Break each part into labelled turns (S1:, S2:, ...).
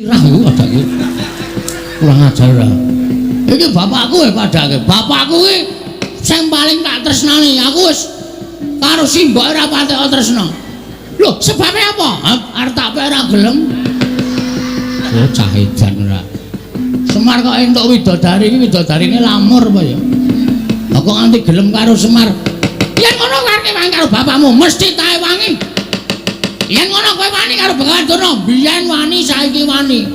S1: Irah iku padake. Kurang ajar ora. Iki bapakku e padake. Bapakku iki sing paling tak tresnani. Aku wis karo simbok ora patek tresna. Lho, sebabe apa? Arep tak pek ora gelem. Oh, cah edan ora. Semar kok entuk widodari iki widodarine lamur apa ya? Lah kok nganti gelem karo Semar? Yen ngono karep wangi karo bapakmu, mesti tae wangi. Yen ngono kowe wani karo Begawan Durna, biyen wani saiki wani.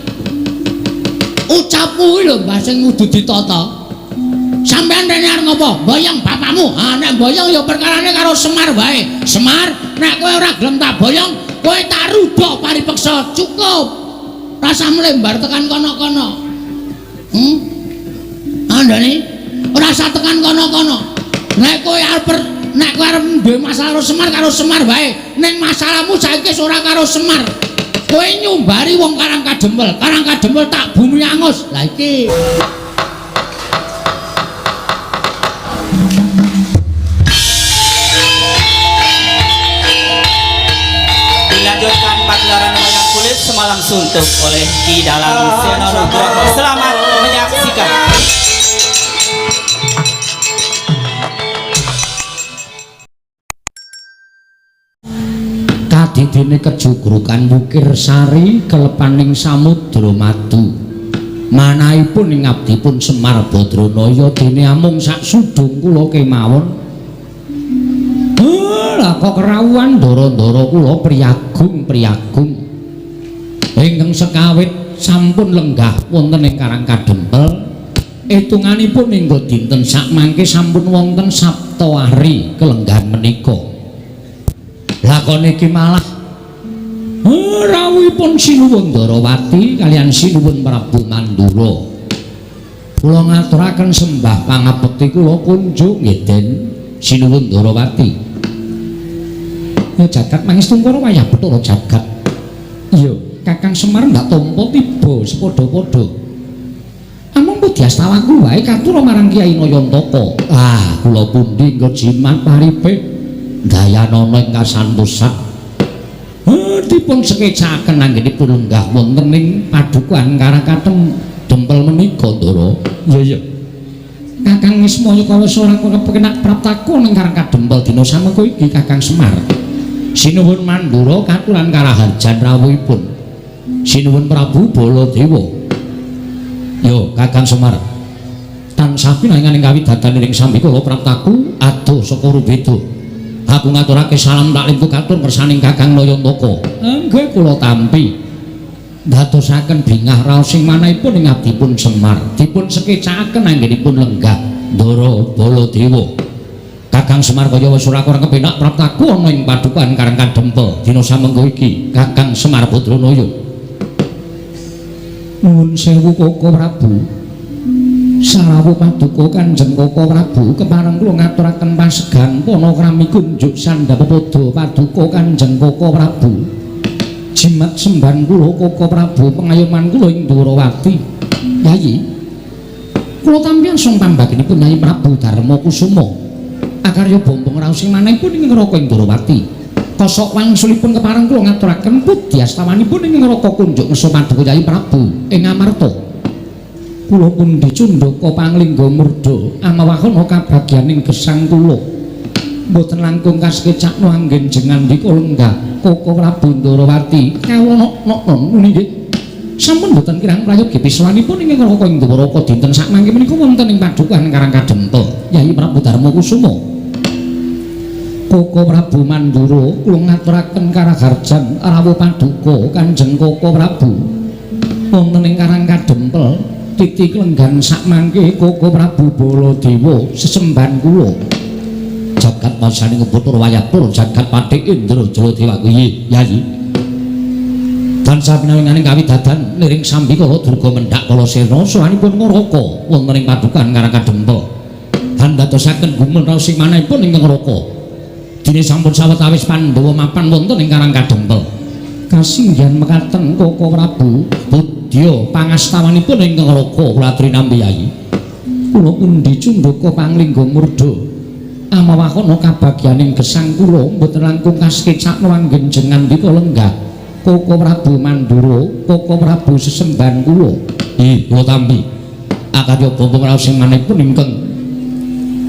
S1: Ucapmu kuwi lho Mbah sing kudu ditata. Sampeyan rene arep ngopo? Boyong bapakmu. Ha nek boyong ya perkarane karo Semar wae. Semar, nek kowe ora gelem tak boyong, kowe tak rudhok paripeksa. Cukup. Rasa mlembar tekan kono-kono. Andane ora usah tekan kono-kono. Nek kowe arep nek kowe arep duwe masalah karo Semar wae. Ning masalahmu saiki wis ora karo Semar. Kowe nyumbari wong Karang Kadempel. Karang Kadempel tak bumi angus. Lah iki
S2: Dilanjutkan pagelaran wayang kulit semalam suntuk oleh Ki Dalang Seno Nugroho. Selamat menyaksikan.
S1: Kadidene kejugrukan Wukir Sari kelepaning samudra madu. Manahipun ing abdipun Semar Badranaya dene amung sak sudung kula kemawon. Lah kok kerawuhan ndara-ndara kula priyagung-priyagung. Ingkang sekawit sampun lenggah wonten ing Karang Kadempel. Itunganipun hingga dinten sakmangke sampun wonten saptawari kelenggahan menika. Lakon iki malah rawuhipun Sinuwun Ndarawati kaliyan Sinuwun Prabu Mandura. Kula ngaturaken sembah pangabekti kula kunjuk nggih Den Sinuwun Ndarawati. Ya jagat mangestungkara wayah Bathara jagat. Iya, Kakang Semar ndak tampa tiba sepadha-padha. Amung pudyastawaku wae katura marang Kyai Nayantaka. Ah, kula pundi nggo jimat paripe dayanana ing kasantosan. Dipun sekecaken anggenipun lenggah wonten ing padukuhan Karang Kadempel menika, Ndara. Iya, iya. Kakang Ismaya kawis ora kepenak praptaku ning Karang Kadempel dina samengko iki Kakang Semar. Sinuwun Mandura katuran karaharjan rawuhipun. Sinuwun Prabu Baladewa. Yo, Kakang Semar. Tansah pinangan ing kawidatan ing sambikala praptaku adoh saka Rubeda. Aku ngaturake salam taklim katur ngersaning Kakang Nayantaka. Nggih kula tampi. Ndadosaken bingah raos sing manahipun ing abdipun Semar. Dipun sekecakaken anggenipun lenggah Ndara Baladewa. Kakang Semar kaya wis ora kurang kepenak praptaku ana ing padukuhan Karang Kadempel dina samengko iki. Kakang Semar Badranaya. Nuwun sewu Koko Prabu. Sarawuh paduka Kanjeng Koko Prabu kepareng kula ngaturaken pasegan panakrami kunjuk sandha pepada paduka Kanjeng Koko Prabu. Jimat semban kula Koko Prabu pengayoman kula ing Dwarawati. Yayi, kula tampian sung pambaginipun Yayi Prabu Darma Kusuma. Akarya bombong raos sing manahipun ing neraka ing Dwarawati. Kosok wangsulipun kepareng kula ngaturaken pudyastawanipun ing neraka kunjuk ngersa paduka Yayi Prabu ing Amarta. Kula pundi cundhaka panglingga murda amawahana kabagyaning gesang kula. Mboten langkung kasekecakno anggen jengandika lenggah Koko Prabu Ndarawati. Kawula nok-nok nggih. Sampun mboten kirang prayogi piswanipun ing neraka ing Dwaraka dinten sakmangke menika wonten ing padukuhan Karang Kadempel Yayi Prabu Darma Kusuma. Koko Prabu Mandura kula ngaturaken karaharjan rawuh paduka Kanjeng Koko Prabu wonten ing Karang Kadempel titi klenggan sakmangke Koko Prabu Baladewa sesembahan kula. Jagat masaning Bathara wayah tur jagat Patih Indra Jaladewa kuwi Yayi. Tansah pinawinganing kawidadan niring sambikala durga mendhak Kalasena sowanipun Ngaraka wonten ing padukuhan Karang Kadempel. Handadosaken gumun raos sing manahipun ing Ngaraka. Dene sampun sawetawis Pandhawa mapan wonten ing Karang Kadempel. Kasinggihan mekaten Koko Prabu budya pangastawanipun ing Ngaraka kula aturi nampi Yayi. Kula pundi cundhaka panglingga murda amawahana kabagyaning gesang kula mboten langkung kasekecakno anggen jengandika lenggah Koko Prabu Mandura, Koko Prabu sesembahan kula. Ih, kula tampi. Akarya bapa raos sing manipun ingkang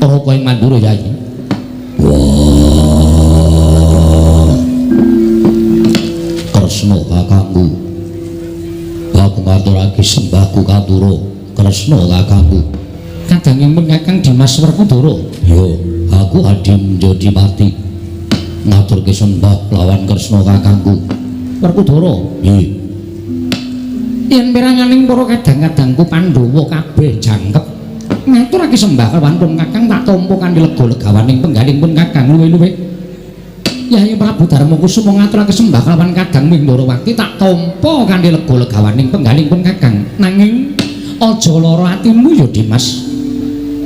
S1: Raka ing Mandura, Yai. Wah. Kresna kakangku. Aku ngaturake sembahku katura. Kresna kakangku. Kadangipun Kakang Dimas Werkudara. Yo, aku Adi Jodipati. Ngaturke sembah lawan Kresna kakangku. Werkudara. Nggih. Yen peranganing para kadang-kadangku Pandhawa kabeh jangkep ngaturake sembah kelawan pun Kakang tak tampa kanthi lega legawaning penggalih pun Kakang luwih-luwih. Yayi Prabu Darma Kusuma ngaturake sembah kelawan kadang Mindrawati tak tampa kanthi lega legawaning penggalih pun Kakang. Nanging aja lara atimu ya Dimas.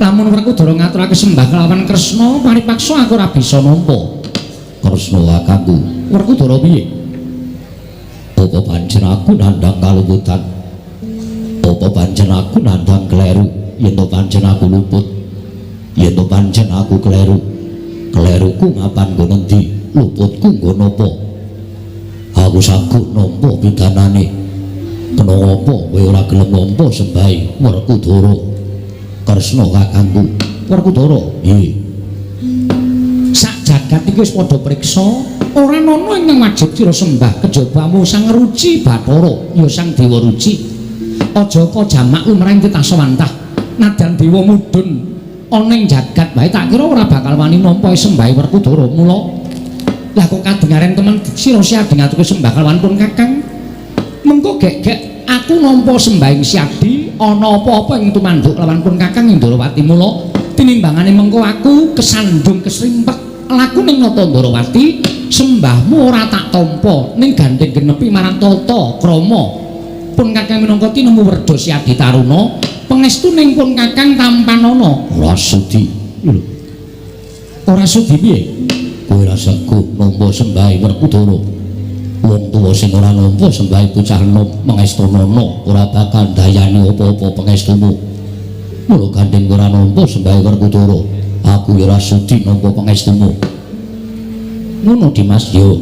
S1: Lamun Werkudara ngaturake sembah kelawan Kresna paripaksa aku ora bisa nampa. Kresna kakangku. Werkudara piye? Apa pancen aku nandhang kaluputan? Apa pancen aku nandhang kleru? Yen to pancen aku luput? Yen to pancen aku kleru? Kleruku ngapan nggon endi? Luputku nggon apa? Aku saguh nampa pidanane. Kena apa kowe ora gelem nampa sembahe Werkudara? Kresna kakangku. Werkudara? Nggih. Sak jagat iki wis padha priksa, ora ana ingkang wajib sira sembah kejabamu Sang Ruci Bathara, ya Sang Dewa Ruci. Aja kok jamak lumrahing titasawantah. Nadyan dewa mudhun ana ing jagat wae tak kira ora bakal wani nampa sembahe Werkudara. Mula lah kok kadengaren temen sira Siadi ngaturke sembah kalawan pun Kakang. Mengko gek-gek aku nampa sembahing Siadi ana apa-apa ing tumanduk lawan pun Kakang Indrawati. Mula tinimbangane mengko aku kesandung kesrimpet laku ning Nata Ndrawati, sembahmu ora tak tampa ning gandeng genepi marang tata krama pun Kakang minangka tinemu werda Siadi Taruna pangestuning pun Kakang tampanana. Ora sudi. Lho, ora sudi piye? Kowe ora saguh nampa sembahe Werkudara. Wong tuwa sing ora nampa sembahe bocah enom mengestunana ora bakal ndayani apa-apa pangestumu. Mula gandeng ora nampa sembahe Werkudara, aku ya ora sudi nampa pangestumu. Ngono Dimas? Yo.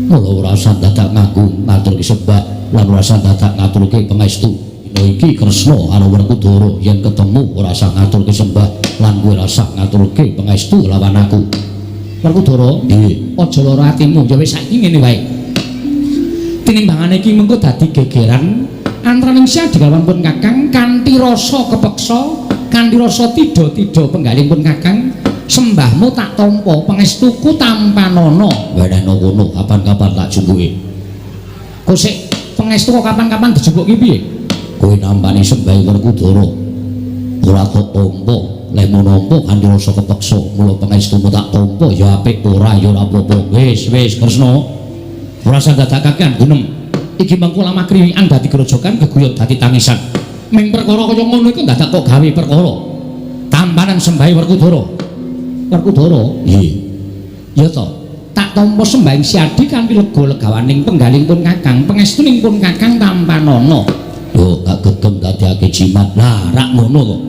S1: Mula ora usah dadak ngaku ngaturke sembah lan ora usah dadak ngaturke pangestu. Dina iki Kresna karo Werkudara yen ketemu ora usah ngaturke sembah lan kowe ora usah ngaturke pangestu lawan aku. Werkudara? Nggih. Aja lara atimu. Ya wis saiki ngene wae. Tinimbangane iki mengko dadi gegeran antaraning Siadi kalawan pun Kakang kanthi rasa kepeksa, kanthi rasa tida-tida penggalih pun Kakang, sembahmu tak tampa, pangestuku tampanana. Wenehno kono kapan-kapan tak jumpuke. Kok sik pangestu kok kapan-kapan dijupuk ki piye? Kowe nampani sembahe Werkudara ora tok tampa, lehmu nampa kanthi rasa kepeksa, mula pangestumu tak tampa ya apik ora ya ora apa-apa. Wis wis Kresna, ora usah dadak kakean gunem. Iki mengko lamah kriwikan dadi grojogan, geguyon dadi tangisan. Ming perkara kaya ngono iku dadak kok gawe perkara. Tampanan sembahe Werkudara. Werkudara? Nggih. Ya to, tak tampa sembahing Siadi kanthi lega legawaning penggalih pun Kakang, pangestuning pun Kakang tampanana. Lho, gak gegem dadiake jimat. Lah, rak ngono kok.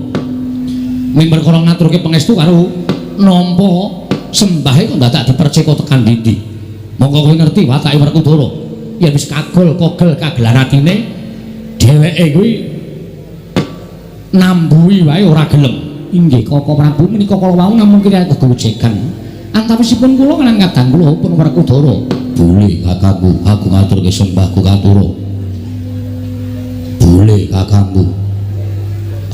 S1: Ming perkara ngaturke pangestu karo nampa sembahe kok dadak diperceka tekan ndi-ndi. Monggo kowe ngerti watake Werkudara. Yen wis kagol kogel kagelar atine dheweke kuwi nambuhi wae ora gelem. Inggih Koko Prabu, menika kala wau namung kira kegojegan. Antawisipun kula lan kadang kula pun Werkudara. Boleh kakangku, aku ngaturke sembahku katura. Boleh kakangku.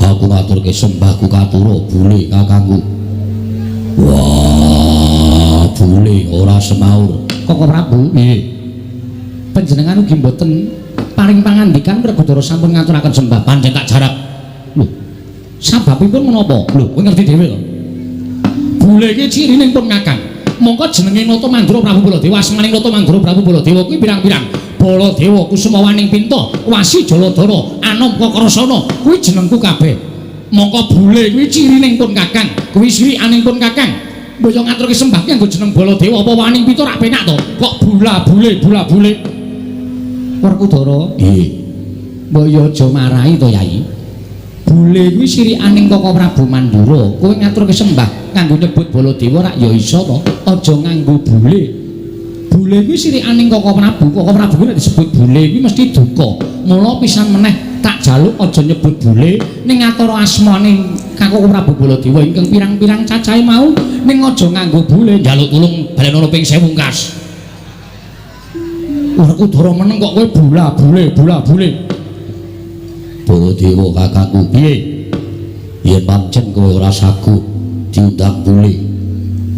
S1: Aku ngaturke sembahku katura, boleh kakangku. Wah, boleh ora semaur. Koko Prabu, nggih. Panjenengan ugi mboten paring pangandikan Werkudara sampun ngaturaken sembah pancen tak jarak. Lho, sababipun menapa? Lho, kowe ngerti dhewe to. Bule iki cirine pun Kakang. Mongko jenenge Nata Mandura Prabu Baladewa, asmaning Nata Mandura Prabu Baladewa kuwi pirang-pirang. Baladewa Kusumawaning Pinta, Wasi Jaladara, Anom Kakrasana, kuwi jenengku kabeh. Mongko bule kuwi cirine pun Kakang, kuwi sirikaning pun Kakang. Mbok yo ngaturke sembah ki nganggo jeneng Baladewa apa Waning Pinta rak penak to. Kok bula bule bula bule. Werkudara? Nggih. Mbok yo aja marahi to, Yai. Bule kuwi sirikaning Koko Prabu Mandura. Kowe ngaturke sembah nganggo nyebut Baladewa rak ya iso to. Aja nganggo bule. Bule kuwi sirikaning Koko Prabu. Koko Prabu kuwi nek disebut bule kuwi mesti duka. Mula pisan meneh tak jaluk aja nyebut bule ning ngatara asmane Kakung Prabu Baladewa ingkang pirang-pirang cacahe mau ning aja nganggo bule njaluk tulung balenono ping 1000 kas. Werkudara meneng kok kowe bula bule bula bule. Baladewa kakangku piye? Yen pancen kowe ora saguh diundang bule,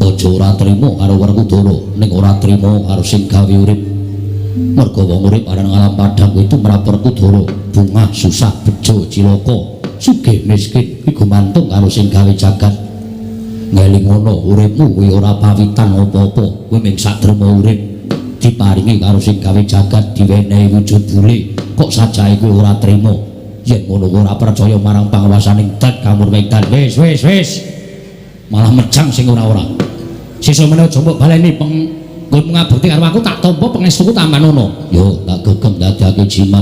S1: aja ora trima karo Werkudara, ning ora trima karo sing gawe urip. Merga wong urip aran alam padhang kuwi tumrap Werkudara, bungah susah bejo cilaka, sugih miskin kuwi gumantung karo sing gawe jagat. Ngelingono uripmu kuwi ora pawitan apa-apa, kuwi mung saderma urip diparingi karo sing gawe jagat diwenehi wujud bule, kok sajae kuwi ora trima. Yen ngono ora percaya marang panguwasaning dat kamurwedan. Wis wis wis. Malah mejang sing ora-ora. Sesuk meneh aja mbok baleni penggonmu ngabekti karo aku tak tampa pangestuku tambanono. Yo tak gegem dadake jimat.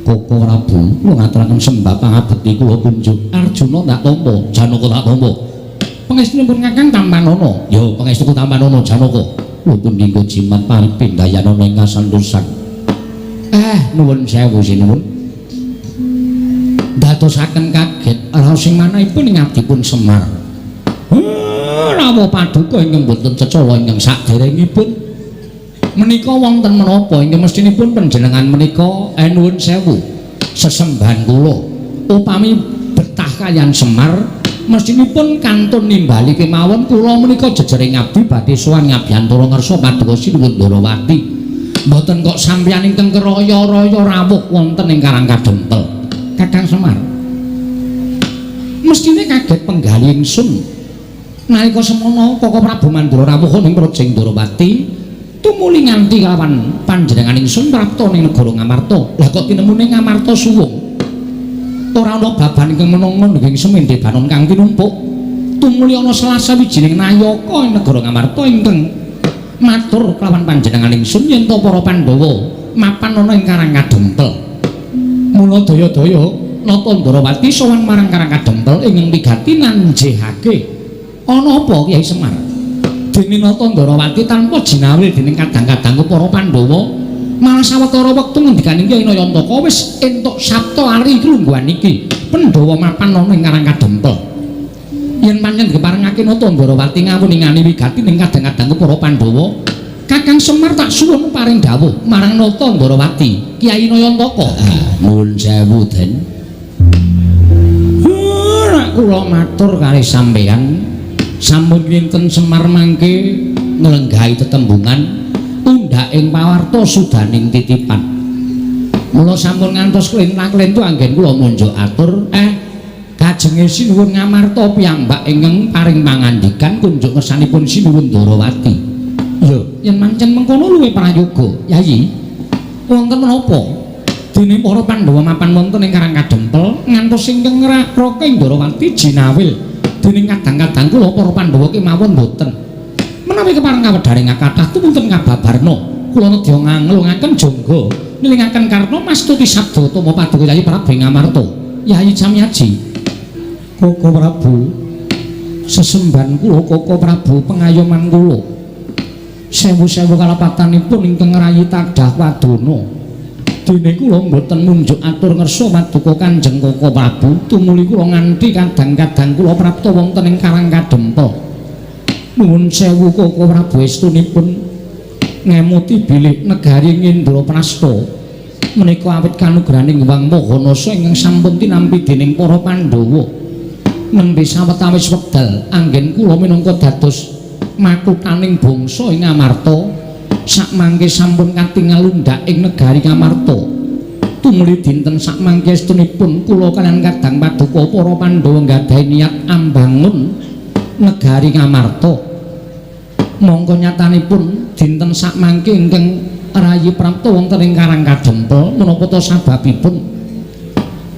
S1: Koko Prabu kula ngaturaken sembah pangabekti kula kunjuk. Arjuna tak tampa, Janaka tak tampa. Pangestunipun Kakang tambanono. Yo pangestuku tambanono Janaka. Kula pun nganggo jimat paripindayanana ing kasantosan. Nuwun sewu sinuwun. Dadosaken kaget raos sing manahipun ing abdipun Semar. Rawuh paduka ingkang boten cecala ingkang saderengipun menika wonten menapa ingkang mestinipun panjenengan menika nuwun sewu sesembahan kula upami betah kaliyan Semar mestinipun kantun nimbali kemawon kula menika jejering abdi badhe sowan ngabiyantara ngersa paduka Sinuwun Ndarawati. Mboten kok sampeyan ingkang keraya-raya rawuh wonten ing Karang Kadempel. Kakang Semar mestine kaget penggali ingsun nalika semono Koko Prabu Mandura rawuh ning Praja Ndarawati tumuli nganti kalawan panjenengan ingsun prapta ning negara Ngamarta. Lah kok tinemune Ngamarta suwung ora ana baban ingkang menangan ing semende banon kang tinumpuk tumuli ana salah sawijining nayaka ing negara Ngamarta ingkang matur kelawan panjenengan ingsun yen to para Pandhawa mapan ana ing Karang Kadempel. Mula daya-daya Nata Ndarawati sowan marang Karang Kadempel ingkang wigati nanjehake. Ana apa Kyai Semar? Dene Nata Ndarawati tanpa jinawil dening kadang-kadangku para Pandhawa malah sawetara wektu ngendikaning Kyai Nayantaka wis entuk sabta ari klungguhan iki. Pandhawa mapan ana ing Karang Kadempel. Yen pancen diparengake Nata Ndarawati ngawuningani wigati ning kadang-kadangku para Pandhawa, Kakang Semar tak suwun paring dawuh marang Nata Ndarawati, Kyai Nayantaka. Nuwun sewu, Den. Ora kula matur kalih sampeyan, sampun kinten Semar mangke nglenggahi tetembungan undhak ing pawarta sudaning titipan. Mula sampun ngantos klentah-klentu anggen kula munjuk atur, kajenge Sinuwun Ngamarta piyambak ingkang paring pangandikan kunjuk ngersanipun Sinuwun Ndarawati. Lho, yen mancen mengkono luwih prayoga, Yayi. Wonten menapa? Dene para Pandhawa mapan wonten ing Karang Kadempel ngantos ingkang ngraka ing Ndarawati jinawil dening kadang-kadang kula para Pandhawa kemawon boten. Menawi kepareng kawedharing kathah tumunten kababarna, kula nedya nganglungaken jangga nilingaken karna mastuti sabda utama paduka Yayi Prabu Ngamarta. Yayi Samyaji. Koko Prabu, sesembahan kula Koko Prabu pengayoman kula. Sewu-sewu kalepatanipun ingkang ngrayi tadah wadana. Dene kula mboten munjuk atur ngersa paduka Kanjeng Koko Prabu, tumuli kula nganti kadang-kadang kula prapta wonten ing Karang Kadempel. Nuwun sewu Koko Prabu estunipun ngemuti bilih negari Indraprasta menika awit kanugrahaning Hyang Maha ingkang sampun tinampi dening para Pandhawa. Nembe sawetawis wekdal anggen kula minangka dados makutaning bangsa ing Ngamarta sakmangke sampun katingal undhak ing negari Ngamarta. Tumuli dinten sakmangke estunipun kula kaliyan kadang paduka para Pandhawa nggadahi niat ambangun negari Ngamarta. Mongko nyatanipun dinten sakmangke ingkang rayi prapta wonten ing Karang Kadempel menapa ta sababipun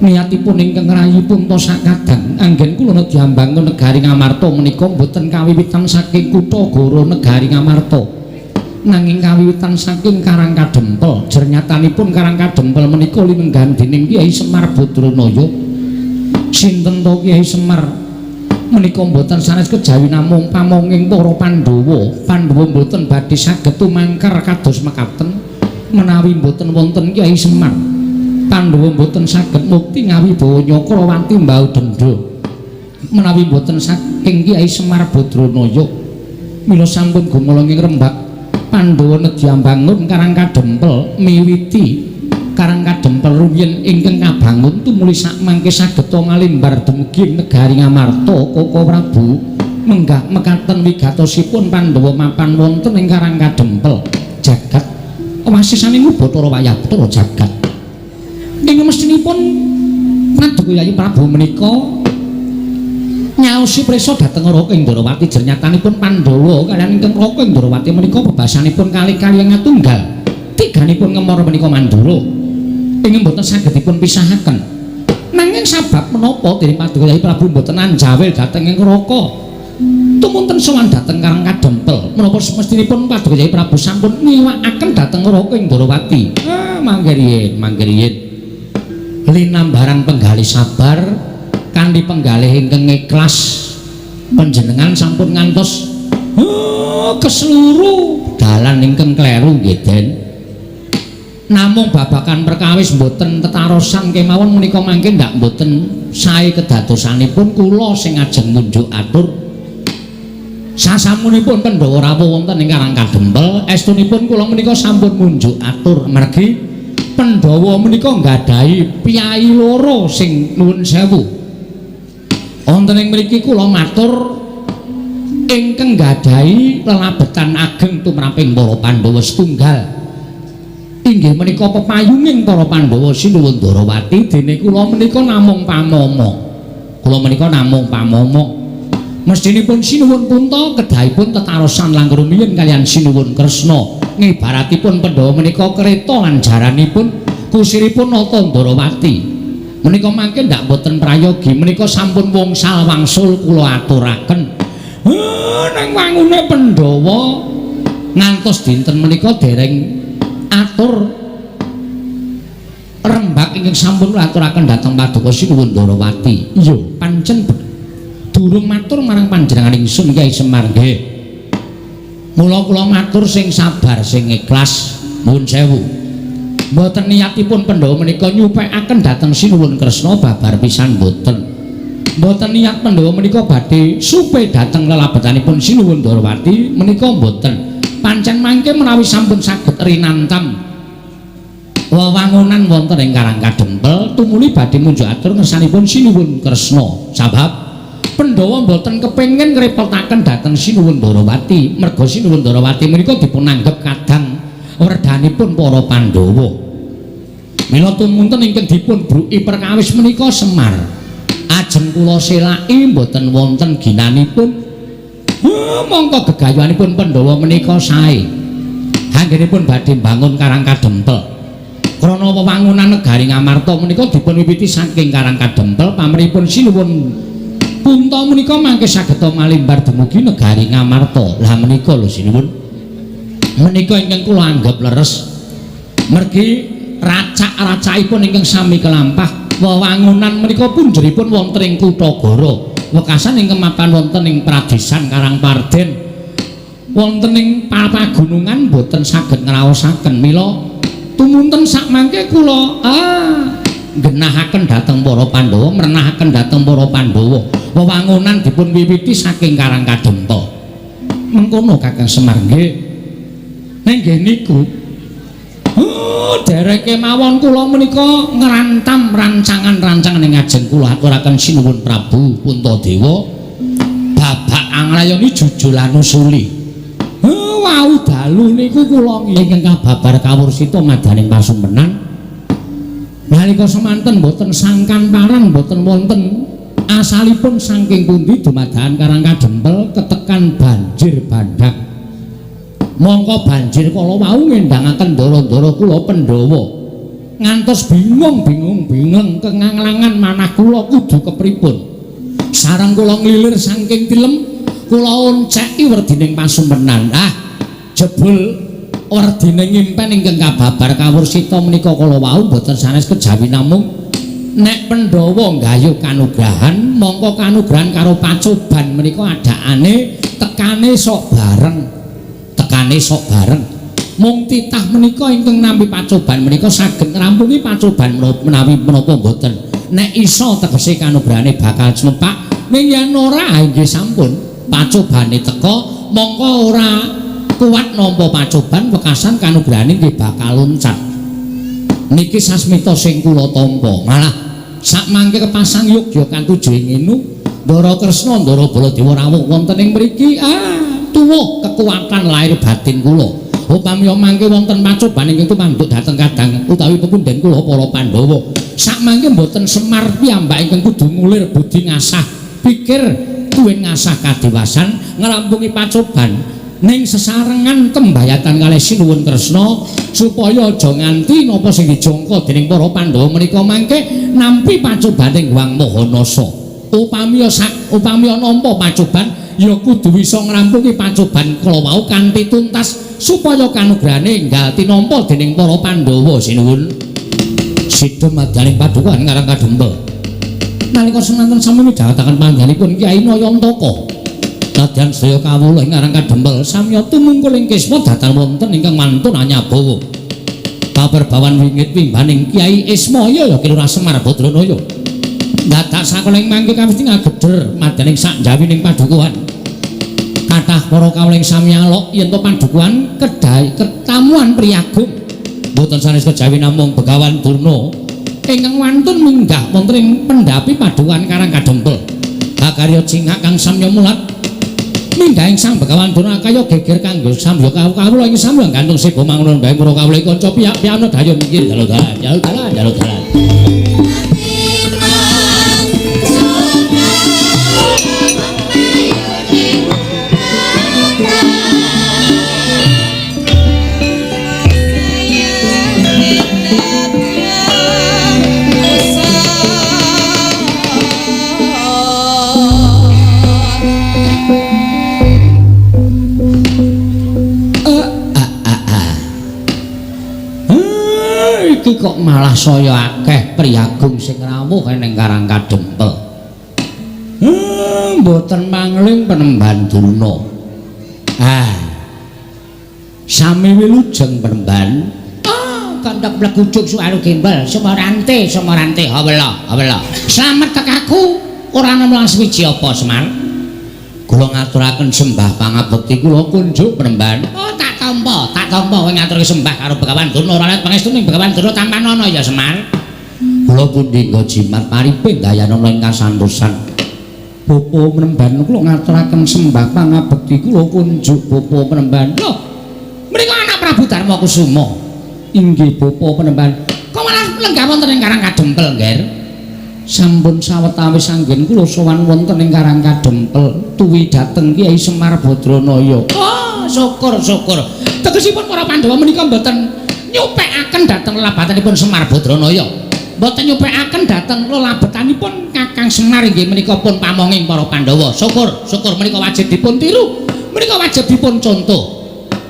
S1: niatipun ingkang rayi punta sakadang anggen kula nedya ambangun negari Ngamarta menika boten kawiwitan saking kutha Goro negari Ngamarta nanging kawiwitan saking Karang Kadempel. Jernyatanipun Karang Kadempel menika linenggahan dening Kyai Semar Badranaya. Sinten to Kyai Semar Menika mboten sanes kejawi namung pamonging para Pandhawa. Pandhawa mboten badhe saged tumangkar kados mekaten menawi mboten wonten Kyai Semar. Pandhawa mboten saged mukti ngawibawa Nyakrawati mbau dendha menawi mboten saking Kyai Semar Badranaya. Mila sampun gumolong ing rembak Pandhawa nedya bangun Karang Kadempel miwiti Karang Kadempel rumiyin ingkang kabangun tumuli sakmangke saged malimbar dumugi negari Ngamarta. Koko Prabu menggah mekaten wigatosipun Pandhawa mapan wonten ing Karang Kadempel jagat wasisaning Bathara Wayah Bathara jagat. Ing mestinipun Paduka Yayi Prabu menika nyaosi prisa dhateng Raka ing Ndrawati. Jernyatanipun Pandhawa kaliyan ingkang Raka ing Ndrawati menika bebasanipun kali-kali ngatunggal tiganipun ngemor menika Mandura ingkang boten saged dipun pisahaken. Nanging sabab menapa dening Paduka Yayi Prabu boten anjawil dhateng ing Raka tumunten sowan dhateng Karang Kadempel? Menapa semestinipun Paduka Yayi Prabu sampun ngiwakaken dhateng Raka ing Ndrawati? Ah, mangke riyin, mangke riyin linambaran penggalih sabar kanthi penggalih ingkang ikhlas panjenengan sampun ngantos keseluruh dalan ingkang kleru nggih Den. Namung babagan perkawis mboten tetarosan kemawon menika mangke ndak mboten sae kedadosanipun kula sing ajeng munjuk atur. Sasampunipun Pandhawa rawuh wonten ing Karang Kadempel, estunipun kula menika sampun munjuk atur mergi Pandhawa menika nggadahi piyayi loro sing nuwun sewu. Wonten ing mriki kula matur ingkang nggadahi lelabetan ageng tumraping para Pandhawa setunggal. Inggih menika pepayunging para Pandhawa Sinuwun Darawati, dene kula menika namung pamomo. Kula menika namung pamomo. Mestinipun Sinuwun Punta kedahipun tetarosan langkung rumiyin kaliyan Sinuwun Kresna. Ngibaratipun Pandhawa menika kereta lan jaranipun kusiripun Nata Ndarawati. Menika mangke ndak boten prayogi, menika sampun wongsal wangsul kula aturaken. Nang wangune Pandhawa ngantos dinten menika dereng atur rembak ingkang sampun kula aturaken dhateng Paduka Sinuwun Ndarawati. Iya, pancen durung matur marang panjenengan ingsun Kyai Semar nggih. Mula kula matur sing sabar sing ikhlas, nuwun sewu. Mboten niatipun Pandhawa menika nyupekaken dhateng Sinuwun Kresna babar pisan mboten. Mboten niat Pandhawa menika badhe supe dhateng lelabetanipun Sinuwun Ndarawati menika mboten. Pancen mangke menawi sampun saged rinantam wewangunan wonten ing Karang Kadempel tumuli badhe munjuk atur ngersanipun Sinuwun Kresna. Sabab Pandhawa mboten kepengin ngrepotaken dhateng Sinuwun Ndarawati, merga Sinuwun Ndarawati menika dipunanggep kadang werdanipun para Pandhawa. Mila tumunten ingkang dipun bruki perkawis menika Semar. Ajeng kula selaki mboten wonten ginanipun. Mongko gegayuhanipun Pandhawa menika sae. Anggenipun badhe mbangun Karang Kadempel. Krana wewangunan negari Ngamarta menika dipun wiwiti saking Karang Kadempel, pamrihipun Sinuwun Punta menika mangke saged malimbar dumugi negari Ngamarta. Lah menika lho Sinuwun. Menika ingkang kula anggep leres. Mergi racak-racakipun ingkang sami kelampah wewangunan menika punjeripun wonten ing Kutagara. Wekasan ingkang mapan wonten ing Pradesan Karangparden. Wonten ing pagunungan boten saged ngraosaken. Mila tumunten sakmangke kula nggenahaken dhateng para Pandhawa, mrenahaken dhateng para Pandhawa. Wewangunan dipun wiwiti saking Karang Kadempel. Mengkono Kakang Semar nggih. Ning nggih niku. Dereke mawon kula menika ngrantam rancangan-rancangan ing ajeng kula aturaken Sinuwun Prabu Puntadewa. Babak anglayoni jujulan usuli. Wau dalu niku kula ingkang kababar kawursita madaning pasumpenan. Nalika semanten boten sangkan parang boten wonten asalipun saking pundi dumadakan Karang Kadempel ketekan banjir bandhang. Mongko banjir kala wau ngendangaken ndara-ndara kula Pandhawa. Ngantos bingung-bingung bingung kenganglangan manah kula kudu kepripun. Sareng kula nglilir saking tilem kula onceki werdining pasumpenan. Ah, jebul werdine ngimpen ingkang kababar kawursita menika kala wau boten sanes kejawi namung Nek Pandhawa nggayuh kanugrahan, mongko kanugrahan karo pacoban menika adakane tekane sok bareng. Tekane sok bareng. Mung titah menika ingkang nampi pacoban menika saged ngrampungi pacoban menawi menapa mboten. Nek iso tegese kanugrahane bakal cempak, ning yen ora nggih sampun pacobane teka mongko ora kuat nampa pacoban wekasan kanugrahane nggih bakal loncat. Niki sasmita sing kula tampa. Malah sakmangke kepasang yogya katuju ing enu Ndara Kresna Ndara Baladewa rawuh wonten ing mriki, tuwuh kekuatan lahir batin kula. Upami mangke wonten pacoban ingkang tumanduk dhateng kadang utawi pepundhen kula para Pandhawa. Sakmangke mboten Semar piyambak ingkang kudu ngulir budi ngasah pikir tuwin ngasah kadiwasan ngrampungi pacoban ning sesarengan tembayatan kalih Sinuwun Kresna supaya aja nganti napa sing dijangka dening para Pandhawa menika mangke nampi pacobane Hyang Mahanasa. Upami upami nampa pacoban ya kudu bisa ngrampungi pacoban kala wau kanthi tuntas supaya kanugrahane enggal tinampa dening para Pandhawa. Sinuwun. Sida madyaning padukuhan Karang Kadempel. Nalika semanten sami midhangetaken panggenipun Kyai Nayantaka. Nadyan sedaya kawula ing Karang Kadempel samya tumungkul ing kisma datan wonten ingkang mantun anyabawa. Paperbawan wingit wimbaning Kyai Ismaya ya Ki Lurah Semar Badranaya. Dadak sakola ing mangke kawis ngageder madyaning sak jawining padukuhan. Kathah para kawula ing sami alok yen to padukuhan kedai ketamuan priyagung. Mboten sanes kejawi namung Begawan Durna ingkang wantun minggah wonten ing pendhapi padukuhan Karang Kadempel. Hakarya cingak kang samya mulat minggah ing Sang Begawan Durna kaya geger kanggo samya kawula ing samya gantung seba mangun bae para kawula kanca piyak-piyano dayo minggir dalu dalan dalu dalan dalu dalan. Iki kok malah saya akeh priyagung sing rawuh ning Karang Kadempel. Mboten mangling penemban Durna. Sami wilujeng penemban. Kandhak blegujuk suwaru gembel, sumarante, sumarante, hawela, hawela. Slamet tekaku ora nemu suwiji apa Semar. Kula ngaturaken sembah pangabekti kula kunjuk penemban. Oh, tak tampa, tak tampa kowe ngaturke sembah karo Begawan Durna ora let pangestu ning Begawan Durna tampanana ya Semar. Kula pundi nggo jimat pariping dayanana ing kasantosan. Bapa penemban kula ngaturaken sembah pangabekti kula kunjuk bapa penemban. Lho, mriku anak Prabu Darma Kusuma. Inggih bapa penemban. Kok malah lenggah wonten ing Karang Kadempel, Ngger? Sampun sawetawis anggen kula sowan wonten ing Karang Kadempel tuwi dhateng Kyai Semar Badranaya. Oh, syukur syukur. Tegesipun para Pandhawa menika mboten nyupekaken dhateng lelabatanipun Semar Badranaya. Mboten nyupekaken dhateng lelabetanipun Kakang Semar inggih menika pun pamonging para Pandhawa. Syukur, syukur menika wajib dipun tiru. Menika wajib dipun contoh.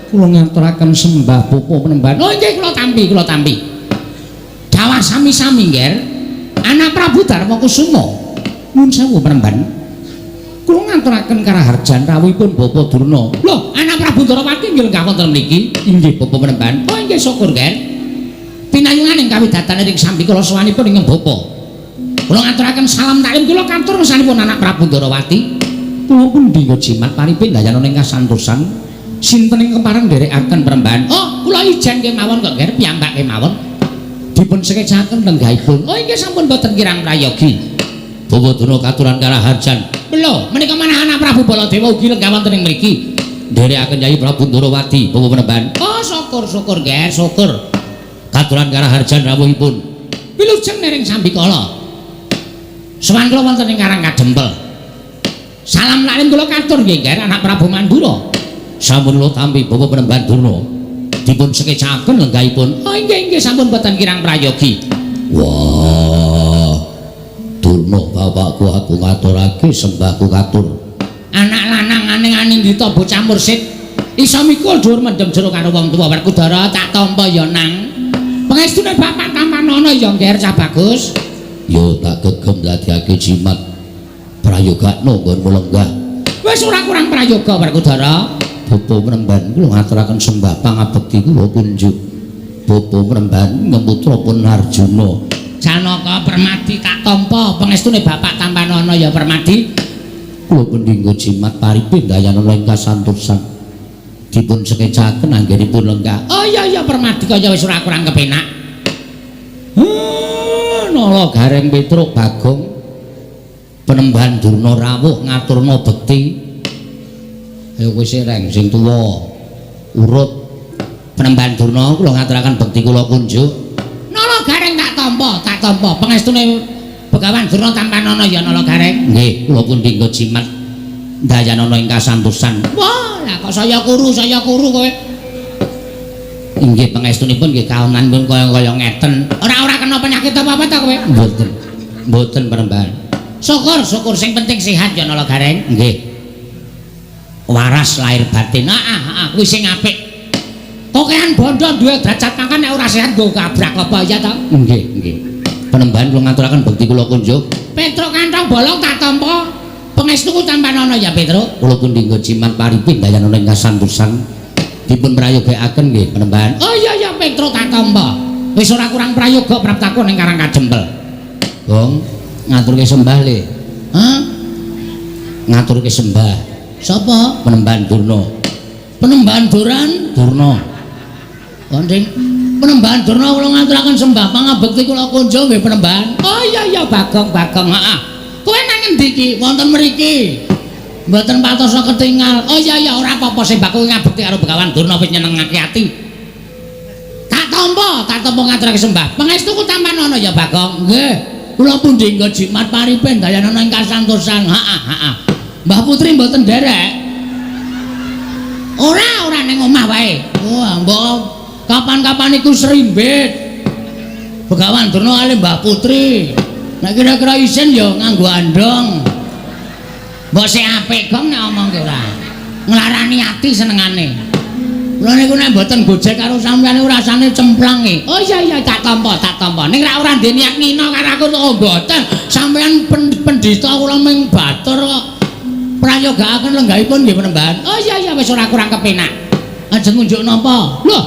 S1: Kula ngaturaken sembah bapa penemban. Oh nggih kula tampi, kula tampi. Dawah sami-sami, Ngger. Anak Prabu Darma Kusuma. Nuwun sewu penemban. Kula ngaturaken karaharjan rawuhipun Bapak Durna. Lho, anak Prabu Ndorowati nggih lenggah wonten mriki. Inggih Bapak penemban. Oh nggih syukur, Ngger. Pinayungan ing kawidatane ring sambikala sowanipun ingkang Bapak. Kula ngaturaken salam taklim kula katur ngersanipun anak Prabu Ndorowati. Kula pundi nggo jimat paripin dayana ing kasantosan. Sinten ing kepareng nderekaken penemban? Oh, kula ijen kemawon kok, Ngger, piyambak kemawon. Dipun sekecaken lenggahipun. Oh inggih sampun boten kirang prayogi. Bawa Durna katuran karaharjan. Lho, menika manah anak Prabu Baladewa ugi lenggah wonten ing mriki. Nderekaken Yai Prabu Ndorowati, bawa penemban. Oh, syukur syukur, Ngger, syukur. Katuran karaharjan rawuhipun. Wilujeng nering sambikala. Sowan kula wonten ing Karang Kadempel. Salam lalim kula katur nggih, Ngger, anak Prabu Mandura. Sampun kula tampi bawa penemban Durna. Dipun sekecaken lenggahipun. Oh inggih inggih sampun boten kirang prayogi. Wah. Durna bapakku aku ngaturake sembahku katur. Anak lanang aning-aning dita bocah mursid iso mikul dhuwur mendem jero karo wong tuwa. Werkudara tak tampa ya nang. Pangestune bapak tampanana ya Ngger cah bagus. Yo tak gegem dadiake jimat prayogakno nggonmu lenggah. Wis ora kurang prayoga Werkudara. Bapa Mremban kula ngaturaken sembah pangabekti kula kunjuk. Bapa Mremban ngemutra pun Arjuna. Janaka Permadi tak tampa pangestune bapak tampanana ya Permadi. Kula pendhingga jimat paripin dayanana ing kasantosan. Dipun sekecaken anggenipun lenggah. Oh iya iya Permadi kaya wis ora kurang kepenak. Nala Gareng Petruk Bagong Penemban Durna rawuh ngaturna bekti. Ayo kowe sing sing tuwa urut. Penemban Durna kula ngaturaken bekti kula kunjuk. Nala Gareng tak tampa, tak tampa pangestune Begawan Durna tampanana ya Nala Gareng. Nggih, kula pun dinggo jimat dayanana ing kasantosan. Wah, lah kok saya kuru kowe. Inggih pangestunipun nggih kaonanipun kaya-kaya ngeten. Ora-ora kena penyakit apa-apa ta kowe? Mboten. Mboten Penemban. Syukur, syukur sing penting sehat ya Nala Gareng. Nggih. Waras lahir batin. Heeh, heeh, kuwi sing apik. Kokean bondo duwe derajat pangkat nek ora sehat nggo kabrak apa ya ta? Nggih, nggih. Penemban kula ngaturaken bekti kula kunjuk. Petruk kantong bolong tak tampa. Pangestuku tampanana ya Petruk. Kula pun dinggo jimat paripin dayanana ing kasantosan. Dipun prayogakaken nggih Penemban. Oh iya iya Petruk tak tampa. Wis ora kurang prayoga praptaku ning Karang Kadempel. Gong, ngaturke sembah le. Hah? Ngaturke sembah. Sapa? Penemban Durna. Penemban Duran? Durna. Konting Penemban Durna kula ngaturaken sembah pangabekti kula kunjung nggih Penemban. Oh iya iya Bagong Bagong heeh. Kowe nang endi iki? Wonten mriki. Mboten patosa ketingal. Oh iya iya ora apa-apa sembahku ngabekti karo Begawan Durna wis nyenengake ati. Tak tampa, tak tampa ngaturake sembah. Pangestuku tampanana ya Bagong. Nggih. Kula pundi nggo jimat paripen dayanana ing kasantosan. Heeh heeh. Mbah Putri mboten nderek. Ora, ora ning omah wae. Wah, mbok kapan-kapan iku serimbit. Begawan Durna kali Mbah Putri. Nek kira-kira isin ya nganggo andong. Mbok sik apik gong nek omongke ora. Nglarani ati senengane. Kula niku nek mboten gojek karo sampeyan niku rasane cemplang e. Oh iya iya tak tampa, tak tampa. Ning ra ora ndek niat ngina karo aku oh mboten. Sampeyan pendhita kula ming batur kok. Prayogakaken lenggahipun nggih Penemban. Oh iya iya wis ora kurang kepenak. Ajeng ngunjuk napa? Lho.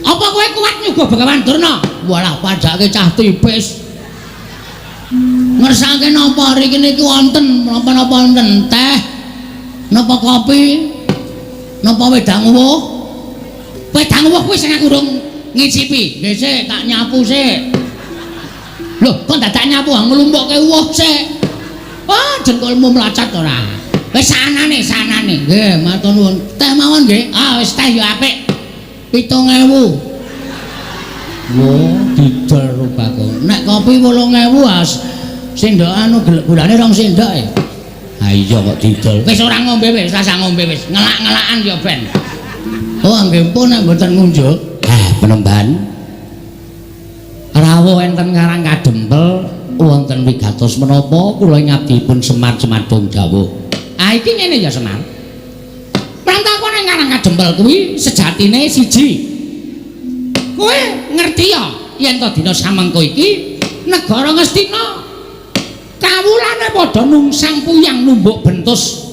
S1: Apa kowe kuat nyuguh Begawan Durna? Walah pajake cah tipis. Ngersake napa riki niki wonten napa-napa wonten teh, napa kopi, napa wedang uwuh? Wedang uwuh kuwi sing aku urung ngicipi. Nggih sik tak nyapu sik. Lho, kok dadak nyapu nglumpukke uwuh sik. Wah, jengkolmu mlacat ora. Wis sanane, sanane. Nggih, matur nuwun. Teh mawon nggih. Ah, wis teh ya apik. 7000. Wo, didol rupaku. Nek kopi 8000 as sendok anu gulane rong sendok e. Ha iya kok didol. Wis ora ngombe wis, rasa ngombe wis. Ngelak-ngelakan ya ben. Oh, nggih pun nek mboten ngunjuk. Ah, Penemban. Rawuh enten Karang Kadempel wonten wigatos menapa kula ngabdipun Semar Cemadung dawuh. Ah iki ngene ya Semar. Prantakon ing Karang Kadempel kuwi sejatine siji. Kowe ngerti ya yen to dina samengko iki negara Ngastina kawulane padha nungsang puyang numbuk bentus.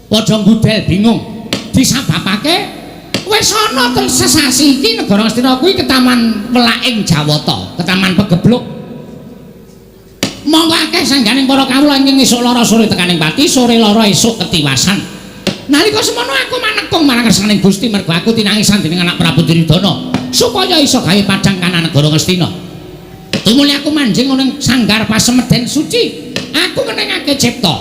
S1: Padha ngudel bingung. Disababake wis ana sesasi iki negara Ngastina kuwi ketaman welaking Jawata, ketaman pegebluk. Monggo akeh sangganing para kawula ingkang esuk lara sore tekaning pati, sore lara esuk ketiwasan. Nalika semono aku manekung marang kersaning Gusti mergo aku tinangisan dening anak Prabu Duryudana supaya iso gawe padhang kana negara Ngastina. Tumuli aku manjing ning sanggar pasemeden suci, aku ngenengake cipta.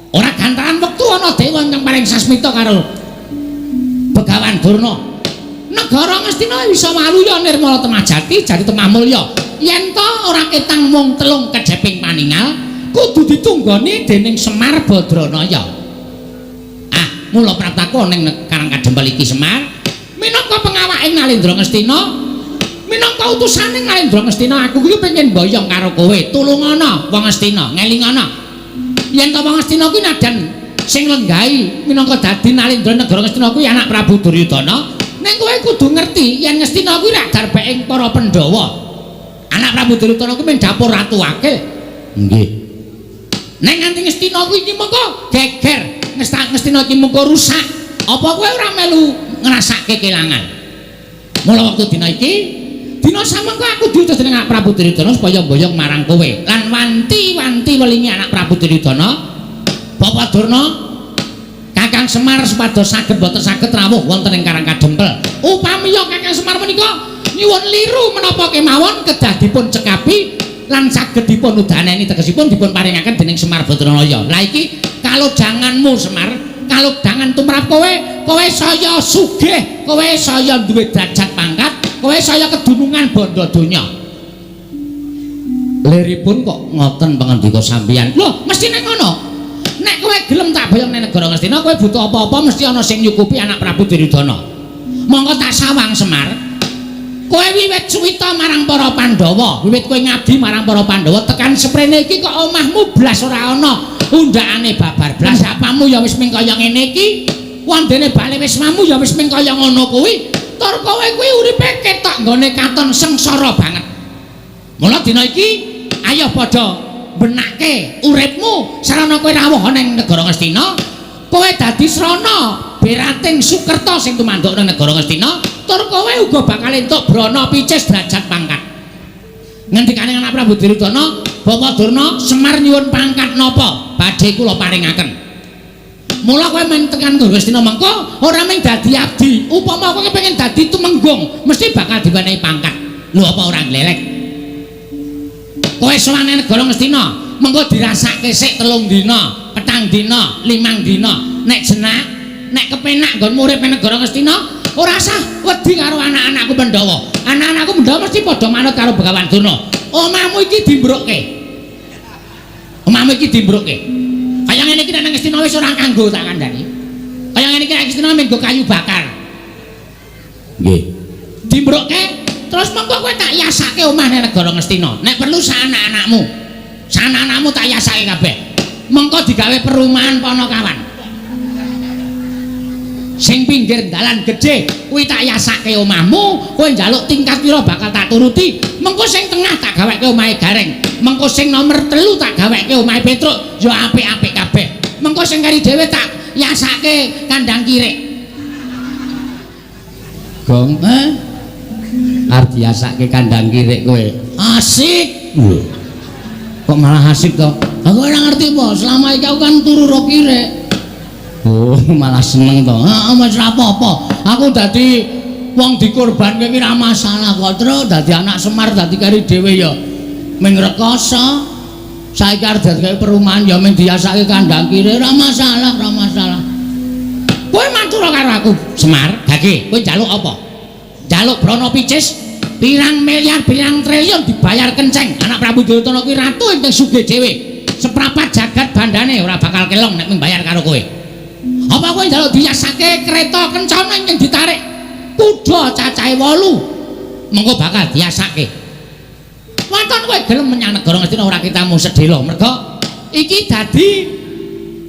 S1: Ora gantaran wektu ana dewa ingkang paring sasmita karo Begawan Durna. Negara Ngastina bisa waluya nirmala temah jati jati temah mulya. Yen to ora ketang mung telung kejeping paningal, kudu ditunggoni dening Semar Badranaya. Ah, mula praptaku ning Karang Kadempel iki Semar minangka pengawaking Nalendra Ngastina, minangka utusane Nalendra Ngastina, aku kuwi pengen boyong karo kowe. Tulungana wong Ngastina, ngelingana. Yen to wong Ngastina kuwi nadan sing lenggahi minangka dadi Nalendra negara Ngastina kuwi anak Prabu Duryudana, ning kowe kudu ngerti yen Ngastina kuwi rak darbeking para Pandhawa. Anak Prabu Duryudana kuwi mung dapur ratu wakil. Nggih. Nek nganti Ngastina kuwi iki mengko geger, Ngastina iki mengko rusak. Apa kowe ora melu ngrasake kelangan? Mula wektu dina iki, dina samengko aku diutus dening anak Prabu Duryudana supaya mboyong marang kowe. Lan wanti-wanti welingi anak Prabu Duryudana, Bapak Durna, Kakang Semar supados saged boten saged rawuh wonten ing Karang Kadempel. Upami ya Kakang Semar menika nyuwun liru menapa kemawon kedah dipun cekapi lan saged dipun udaneni, tegesipun dipun paringaken dening Semar Badranaya. Lah iki kalojanganmu Semar, kalojangan tumrap kowe, kowe saya sugih, kowe saya duwe derajat pangkat, kowe saya kedunungan bondo donya. Liripun kok ngoten pangandika sampeyan? Lho, mestine ngono. Nek kowe gelem tak boyong ning negara Ngastina, kowe butuh apa-apa mesti ana sing nyukupi anak Prabu Duryudana. Monggo tak sawang Semar. Kowe wiwit suwita marang para Pandhawa, wiwit kowe ngabdi marang para Pandhawa tekan seprene iki kok omahmu blas ora ana, undakane babar blas, apamu ya wis ming kaya ngene iki, wondene bale wismamu ya wis ming kaya ngono kuwi, tur kowe kuwi uripe ketok nggone katon sengsara banget. Mula dina iki ayo padha benake uripmu sarana kowe rawuh ning negara Ngastina, kowe dadi srana berating Sukerta sing tumanduk nang negara Ngastina, tur kowe uga bakal entuk brana picis derajat pangkat. Ngendikane anak Prabu Duryudana, Bapak Durna, Semar nyuwun pangkat napa badhe kula paringaken. Mula kowe men tekan Ngastina mengko ora mung dadi abdi, upama kowe kepengin dadi tumenggung mesti bakal diwenehi pangkat. Lho apa ora glelek? Kowe sowan nang negara Ngastina, mengko dirasake sik 3 dina, 4 dina, 5 dina. Nek jenak, nek kepenak nggonmu urip nang negara Ngastina, ora usah wedi karo anak-anakku Pandhawa. Anak-anakku Pandhawa mesti padha manut karo Begawan Durna. Omahmu iki dimbrukke. Omahmu iki dimbrukke. Kaya ngene iki nek nang Ngastina wis ora kanggo tak kandhani. Kaya ngene iki nek Ngastina mung nggo kayu bakar. Nggih. Dimbrukke terus mengko kowe tak yasake omah nang negara Ngastina. Nek perlu sak anak-anakmu. Sak anak-anakmu tak yasake kabeh. Mengko digawe perumahan Ponokawan. Sing pinggir dalan gedhe kuwi tak yasake omahmu, kowe njaluk tingkat pira bakal tak turuti. Mengko sing tengah tak gaweke omahe Gareng. Mengko sing nomor 3 tak gaweke omahe Petruk, ya apik-apik kabeh. Mengko sing kari dhewe tak yasake kandang kirik. Gong, eh? Arep diyasake kandang kirik kowe. Asik. Lho. Kok malah asik to? Aku ora ngerti po, selama iki aku kan turu ro kirik. Oh, malah seneng to. Heeh, wis ora apa-apa. Aku dadi wong dikorbanke ki ora masalah kok. Terus dadi anak Semar dadi kari dhewe ya ming rekoso. Saiki arep dadi perumahan ya ming diyasake kandang kirik ora masalah, ora masalah. Kowe matur karo aku, Semar, gage, kowe njaluk apa? Njaluk brana picis pirang miliar, pirang triliun dibayar kenceng. Anak Prabu Duryudana kuwi ratu ingkang sugih dhewe. Seprapat jagat bandane ora bakal kelong nek mung bayar karo kowe. Apa kowe njaluk diyasake kereta kencana ingkang ditarik kuda cacahe 8? Mengko bakal diyasake. Waton kowe gelem menyang negara Ngastina ora kitamu sedhela merga iki dadi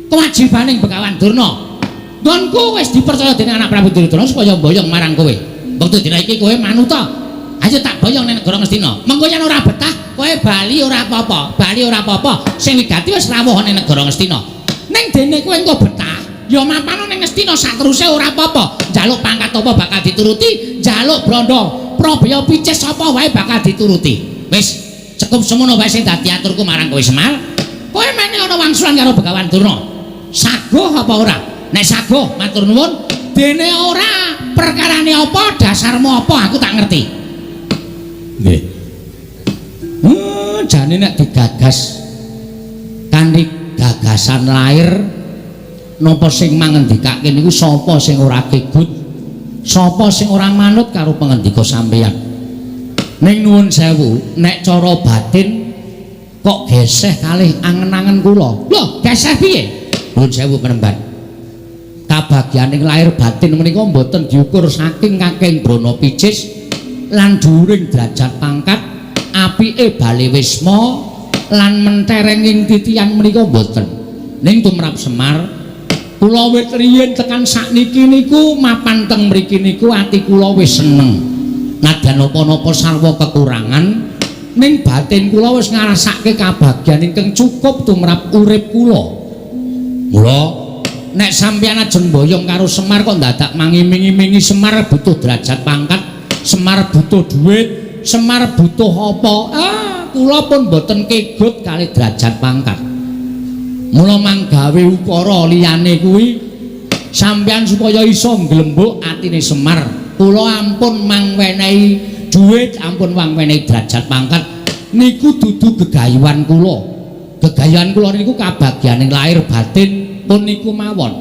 S1: kewajibaning Begawan Durna. Nggonku wis dipercaya dening anak Prabu Duryudana supaya mboyong marang kowe. Wektu dina iki kowe manuta. Ayo tak boyong ning negara Ngastina. Mengko yen ora betah, kowe bali ora apa-apa, bali ora apa-apa. Sing wigati wis rawuh ning negara Ngastina. Ning dene kowe engko betah, ya mapano ning Ngastina sateruse ora apa-apa. Njaluk pangkat apa bakal dituruti, njaluk brandha probaya picis apa wae bakal dituruti. Wis cukup semono wae sing dadi aturku marang kowe Semar. Kowe mene ana wangsulan karo Begawan Durna. Saguh apa ora? Nek saguh matur nuwun, dene ora perkarane apa, dasarmu apa aku tak ngerti. Nggih. Jane nek digagas kanthi gagasan lair napa sing mangendikake niku sapa sing ora kegut, sapa sing ora manut karo pangendika sampeyan. Ning nuwun sewu, nek cara batin kok geseh kalih angen-angen kula. Lho, geseh piye? Nuwun sewu penemban. Kabagyaning lahir batin menika mboten diukur saking kakeng brana picis lan dhuwuring derajat pangkat, apike bale wisma lan menterenging titian menika mboten. Ning tumrap Semar, kula wit riyin tekan sakniki niku mapan teng mriki niku ati kula wis seneng. Nadyan napa-napa sarwa kekurangan, Ning batin kula wis ngrasake kabagyan ingkang cukup tumrap urip kula. Mula nek sampeyan ajeng boyong karo Semar kok dadak mangiming-imingi Semar butuh derajat pangkat, Semar butuh duit, Semar butuh apa? Ah, kula pun mboten kegut kali derajat pangkat. Mula manggawe ukara liyane kuwi sampeyan supaya iso nglembuk atine Semar. Kula ampun mangwenehi duit, ampun mangwenehi derajat pangkat. Niku dudu gegayuhan kula. Gegayuhan kula niku kabagyaning lahir batin pun niku mawon.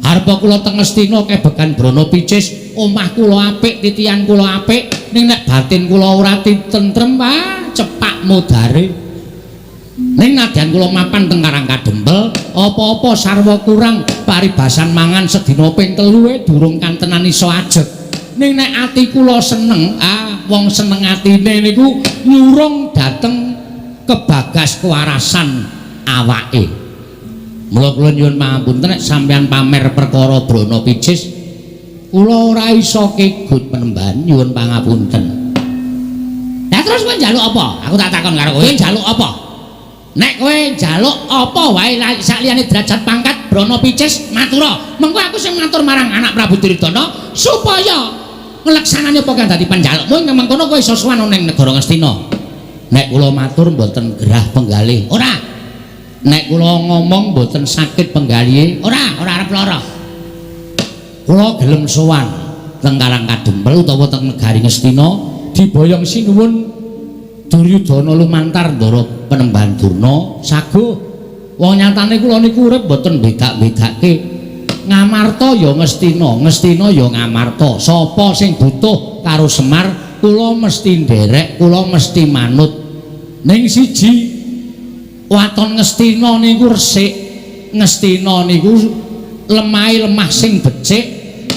S1: Arpa kula teng Ngastina kebekan brana picis, omah kula apik, titian kula apik, ning nek batin kula ora tentrem, wah cepak modare. Ning nadyan kula mapan teng Karang Kadempel, apa-apa sarwa kurang, paribasan mangan sedina ping 3 durung kantenan iso ajeg. Ning nek ati kula seneng, ah wong seneng atine niku nyurung dhateng kebagas kewarasan awake. Mula kula nyuwun pangapunten nek sampeyan pamer perkara brana picis, kula ora iso kegut penemban, nyuwun pangapunten. Lah terus kowe njaluk apa? Aku tak takon karo kowe, njaluk apa? Nek kowe njaluk apa wae sakliyane derajat pangkat brana picis matura. Mengko aku sing matur marang anak Prabu Duryudana supaya ngleksanane apa kang dadi panjalukmu ing mengkono kowe iso sowan ning negara Ngastina. Nek kula matur mboten gerah penggalih. Ora. Nek kula ngomong mboten sakit penggalihe. Ora, ora arep lara. Kula gelem sowan teng Karang Kadempel utawa teng negari Ngastina diboyong sinuwun Duryudana lumantar ndara Penemban Durna saguh. Wong nyatane kula niku urip mboten bedak-bedake. Ngamarta ya Ngastina, Ngastina ya Ngamarta. Sapa sing butuh karo Semar, kula mesti nderek, kula mesti manut. Ning siji waton Ngastina niku resik. Ngastina niku lemahe lemah sing becik,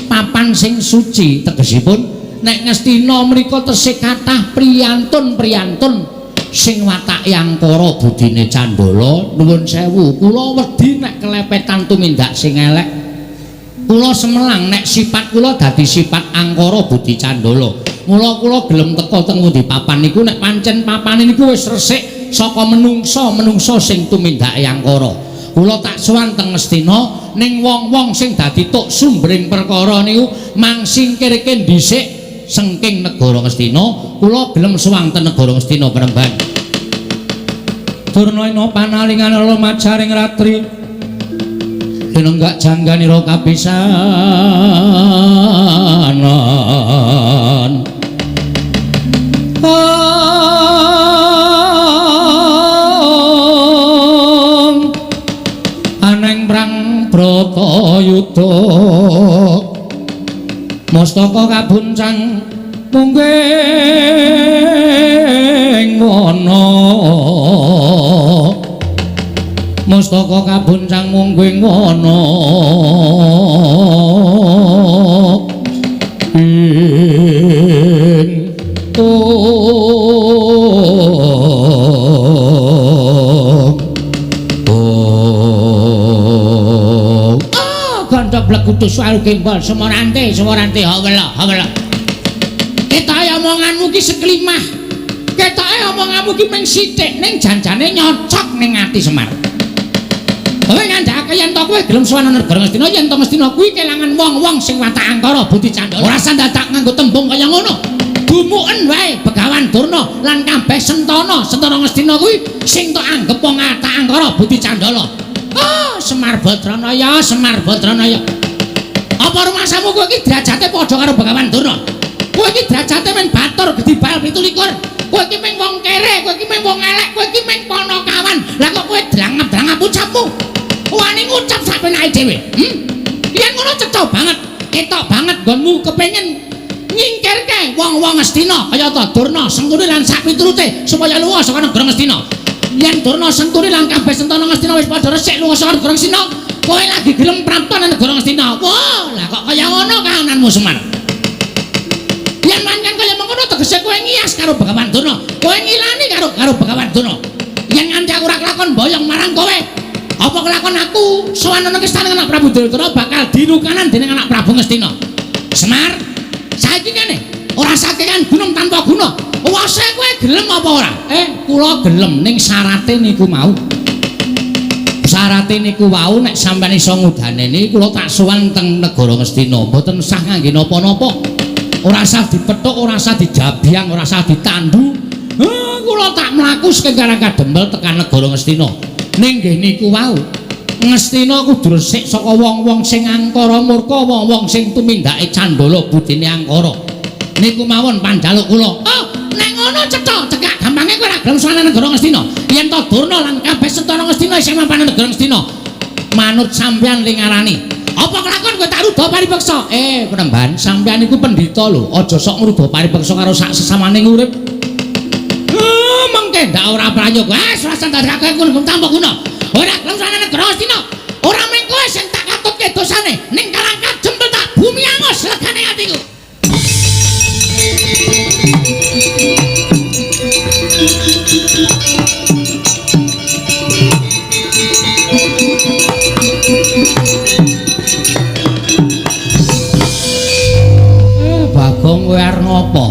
S1: papan sing suci. Tegesipun nek Ngastina mriku tesih kathah priyantun-priyantun sing watake angkara budine candala. Nuwun sewu, kula wedi nek kelepetan tumindak sing elek. Kula semelang nek sifat kula dadi sifat angkara budi candala. Mula kula gelem teka teng pundi papan niku nek pancen papane niku wis resik saka menungsa-menungsa sing tumindake angkara. Kula tak sowan teng Ngastina ning wong-wong sing dadi tuk sumbering perkara niku mangsingkirke dhisik sengking negara Ngastina. Kula gelem sowan teng negara Ngastina Penemban. Durna ina panalingan lumajaring ratri linenggak jangganira kapisanan. Aneng prang Bratayuda mustaka kabuncang mungging wana. Mustaka kabuncang mungging wana ing ong. Ah, gandha blegutus waru gembol semorante semorante hawela hawela. Ketoke omonganmu ki seklimah. Ketoke omonganmu ki mung sithik ning janjane nyocok ning ati Semar. Kowe ngandhakake yen to kowe gelem sowan negara Ngastina, yen to Ngastina kuwi kelangan wong-wong sing watak angkara budi candala. Ora sandadak nganggo tembung kaya ngono. Dumuken wae Begawan Durna lan kabeh sentana, sentana Ngastina kuwi sing tok anggep wong watak angkara budi candala. Oh, Semar Badranaya, Semar Badranaya. Apa rumasamu kowe iki derajate padha karo Begawan Durna? Kowe iki derajate men batur gedhi bal 27. Kowe iki mung wong kere, kowe iki mung wong elek, kowe iki mung panakawan. Lah kok kowe drangap-drangap ucapmu? Wani ngucap sak penake dhewe. Yen ngono cetha banget, ketok banget nggonmu kepengin nyingkirke wong-wong Ngastina kaya ta Durna, Sengkuni lan sak piturute supaya lunga saka negara Ngastina. Yen Durna, Sengkuni lan kabeh sentana Ngastina wis padha resik lunga saka negara Ngastina, kowe lagi gelem prapta nang negara Ngastina. Wah, lah kok kaya ngono kahananmu Semar? Yen pancen kaya mengkono tegese kowe ngiyas karo Begawan Durna, kowe ngilani karo karo Begawan Durna. Yen nganti aku ora kelakon boyong marang kowe, apa kelakon aku sowan ana kestane anak Prabu Duryudana bakal dirukanan dening anak Prabu Ngastina. Semar, saiki kene. Ora sakengan gunung tanpa guna. Wase kowe gelem apa ora? Kula gelem ning syarate niku mau. Syarate niku wau nek sampeyan iso ngudaneni kula tak sowan teng negara Ngastina. Mboten sah ngangge napa-napa. Ora sah dipethuk, ora sah dijabyang, ora sah ditandu. Kula tak mlaku saking Karang Kadempel tekan negara Ngastina. Ning nggih niku wau. Ngastina kudu resik saka wong-wong sing angkara murka, wong-wong sing tumindake candala budine angkara. Niku mawon panjaluk kula. Oh, nek ngono cetha, cekak gampange kowe ora gelem sowan negara Ngastina. Yen to Durna lan kabeh sentana Ngastina isih mapan negara Ngastina. Manut sampeyan ling ngarani. Apa kelakon kowe tak ruda paripeksa? Penemban, sampeyan iku pendhita lho. Aja sok ngruda paripeksa karo sak sesamane urip. Mengke ndak ora prayoga. Wis ora ndadekake kowe tanpa guna. Ora gelem sowan negara Ngastina. Ora mung kowe sing tak katutke dosane, ning Karang Kadempel tak bumi angus legane atiku. Bagong kowe arep ngopo?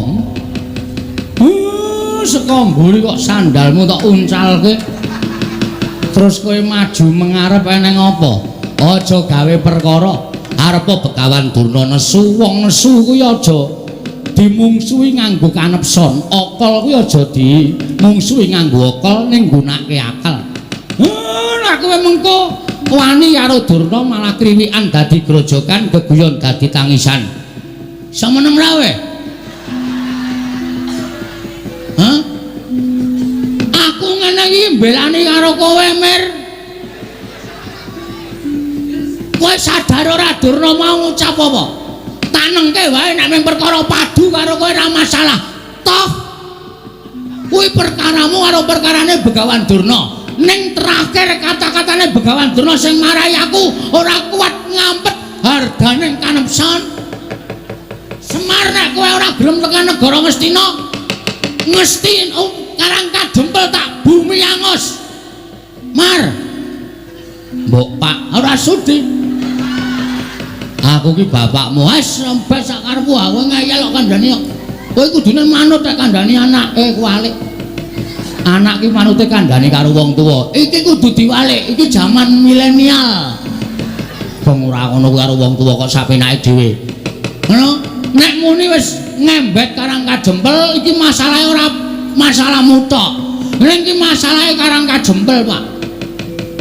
S1: Saka mburi kok sandalmu tok uncalke. Terus kowe maju mengarep eneng apa? Aja gawe perkara. Arepa Begawan Durna nesu, wong nesu kuwi aja dimungsuhi nganggo kanepson. Akal kuwi aja dimungsuhi nganggo akal ning nggunakake akal. Nek kowe mengko wani karo Durna malah kriwikan dadi grojogan, geguyon dadi tangisan. Iso meneng ra kowe? Hah? Aku ngene iki mbelani karo kowe, Mir. Kowe sadar ora Durna mau ngucap apa? Tanengke wae nek mung perkara padu karo kowe ora masalah. Toh kuwi perkaramu karo perkarane Begawan Durna. Ning terakhir kata-katane Begawan Durna sing marai aku ora kuat ngampet hargane kanepson. Semar nek kowe ora gelem tekan negara Ngastina, ngesti Karang Kadempel tak bumi angus. Mar. Mbok Pak ora sudi. Aku ki bapakmu. Wis rembes sak karepmu aku ngeyel kok kandhani kok. Kowe kudune manut nek kandhani anake kuwalik. Anak ki manute kandhani karo wong tuwa. Iki kudu diwalik, iki jaman milenial. Wong ora ngono kuwi karo wong tuwa kok sapenake dhewe. Ngono, nek muni wis ngembet Karang Kadempel iki masalahe ora masalahmu tok. Ning iki masalahe Karang Kadempel, Pak.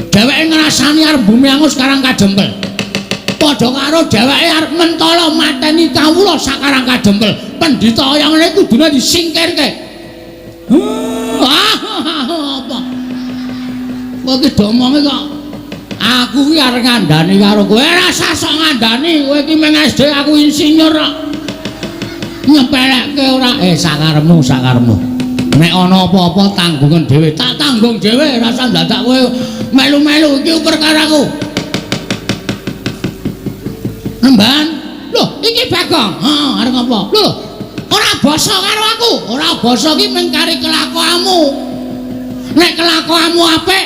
S1: Dheweke ngrasani arep bumi angus Karang Kadempel. Padha karo dheweke arep mentala mateni kawula sak Karang Kadempel. Pendhita kaya ngene kudune disingkirke. Apa? Kowe iki domonge kok aku ki arep ngandani karo kowe. Ora usah sok ngandani, kowe iki mung SD aku insinyur kok. Nyepelekke ora? Sakarepmu, sakarepmu. Nek ana apa-apa tanggungan dhewe, tak tanggung dhewe, ora usah dadak kowe melu-melu iki perkaraku. Nemban, lho iki Bagong. Heeh, arep ngopo? Lho, ora basa karo aku. Ora basa ki mung kari kelakuanmu. Nek kelakuanmu apik,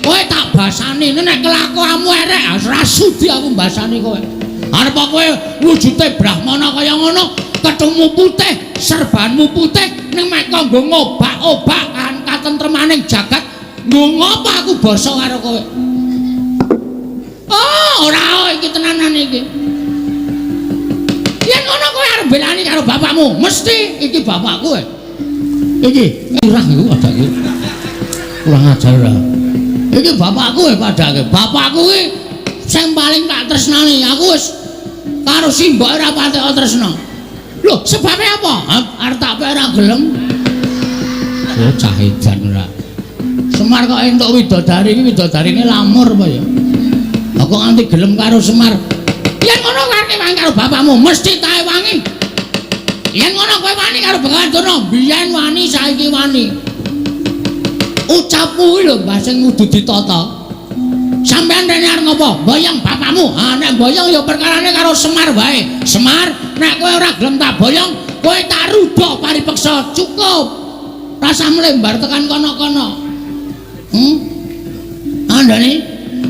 S1: kowe tak basani. Nek kelakuanmu erek, ora sudi aku mbasani kowe. Arep kowe wujude brahmana kaya ngono, kethumu putih, serbanmu putih, ning mek kanggo ngobak-obak kan katentremaning jagat, nggo ngopo aku basa karo kowe? Oh, ora iki tenanan iki. Yen ngono kowe arep belani karo bapakmu, mesti iki bapakku. Iki kurang iku padake. Kurang ajar ora. Iki bapakku padake. Bapakku iki sing paling tak tresnani. Aku wis karo simbok ora patek tresna. Lho, sebabe apa? Arep tak pek ora gelem. Oh, cah edan ora. Semar kok entuk widodari iki widodarine lamur apa ya? Lah kok nganti gelem karo Semar? Yen ngono kowe wani karo bapakmu, mesti tae wangi. Yen ngono kowe wani karo Begawan Durna, biyen wani saiki wani. Ucapmu kuwi lho Mbah sing kudu ditata. Sampeyan rene arep ngopo? Boyong bapakmu. Ha nek boyong ya perkarane karo Semar wae. Semar, nek kowe ora gelem tak boyong, kowe tak rudha paripeksa. Cukup. Rasa mlembar tekan kono-kono. Andane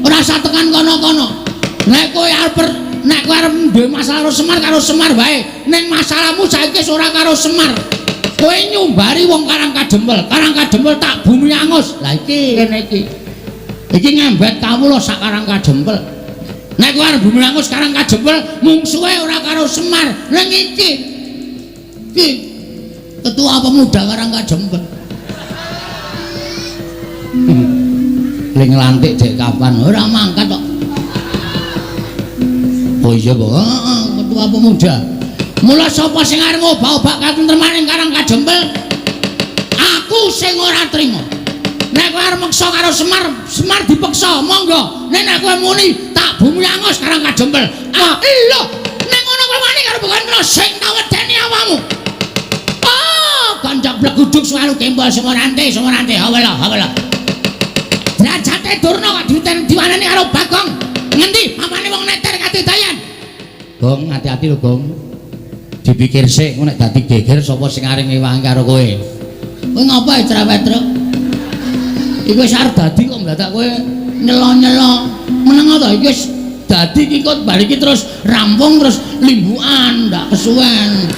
S1: ora usah tekan kono-kono. Nek kowe arep Nek kowe arep duwe masalah karo Semar karo Semar wae. Ning masalahmu saiki wis ora karo Semar. Kowe nyumbari wong Karang Kadempel. Karang Kadempel tak bumi angus. Lah iki kene iki. Iki ngembet kawula sak Karang Kadempel. Nek kowe arep bumi angus Karang Kadempel, mungsuhe ora karo Semar. Ning iki. Iki ketua pemuda Karang Kadempel. Ling nglantik dek kapan? Ora mangkat kok. Oh iya, Pak. Heeh, ketua pemuda. Mula sapa sing arep ngobak-obak katentreman ing Karang Kadempel? Aku sing ora trima. Nek kowe arep meksa karo Semar, Semar dipeksa, monggo. Nek nek kowe muni tak bumi angus Karang Kadempel. Ah, lho, nek ngono kowe wani karo Begawan sing tak wedeni awakmu. Ah, kanca bleguduk suwaru gembol Sumorante, Sumorante, hawala, hawala. Derajate Durna kok diwaneni karo Bagong. Ngendi papane wong neter kadedayan? Gong, hati-hati lho, Gong. Dipikir sik engko nek dadi geger sapa sing arep ngewangi karo kowe. Kowe ngapa cerewet, Truk? Iku wis arep dadi kok ndadak kowe nyelo-nyelo. Meneng to iki wis dadi iki kok bar iki terus rampung terus limbukan ndak kesuwen.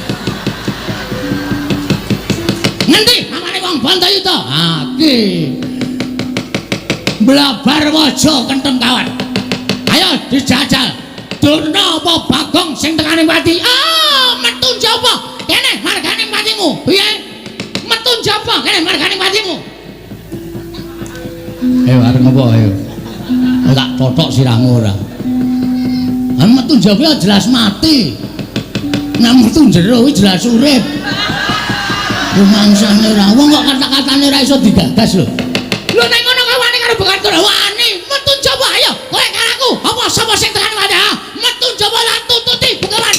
S1: Ngendi papane wong Bantayuda? Ha iki. Blabar waja kentheng kawan. Ayo dijajal. Durna apa Bagong sing tekane pati? Ah, metu njaba. Kene margane patimu. Piye? Metu njaba kene margane patimu. Ayo arep ngopo ayo? Tak totok sirahmu ora. Ah metu njaba jelas mati. Nek metu jero kuwi jelas urip. Rumangsane ora wong kok kata-katane ora iso digagas lho. Lho nek ngono kowe wani karo Begawan wani, metu njaba ayo. Kowe karo aku, apa sapa sing tekan wae? Metu njaba lan tututi Begawan.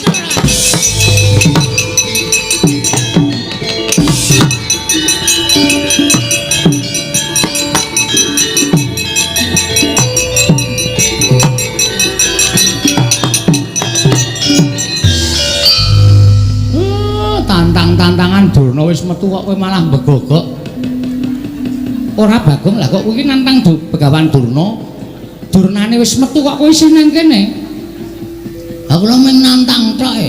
S1: Tantang-tantangan Durna wis metu kok kowe malah mbegogok. Ora Bagong lah kok kowe iki nantang Begawan Durna. Durnane wis metu kok kowe isih nang kene. Aku lho mung nantang tok e.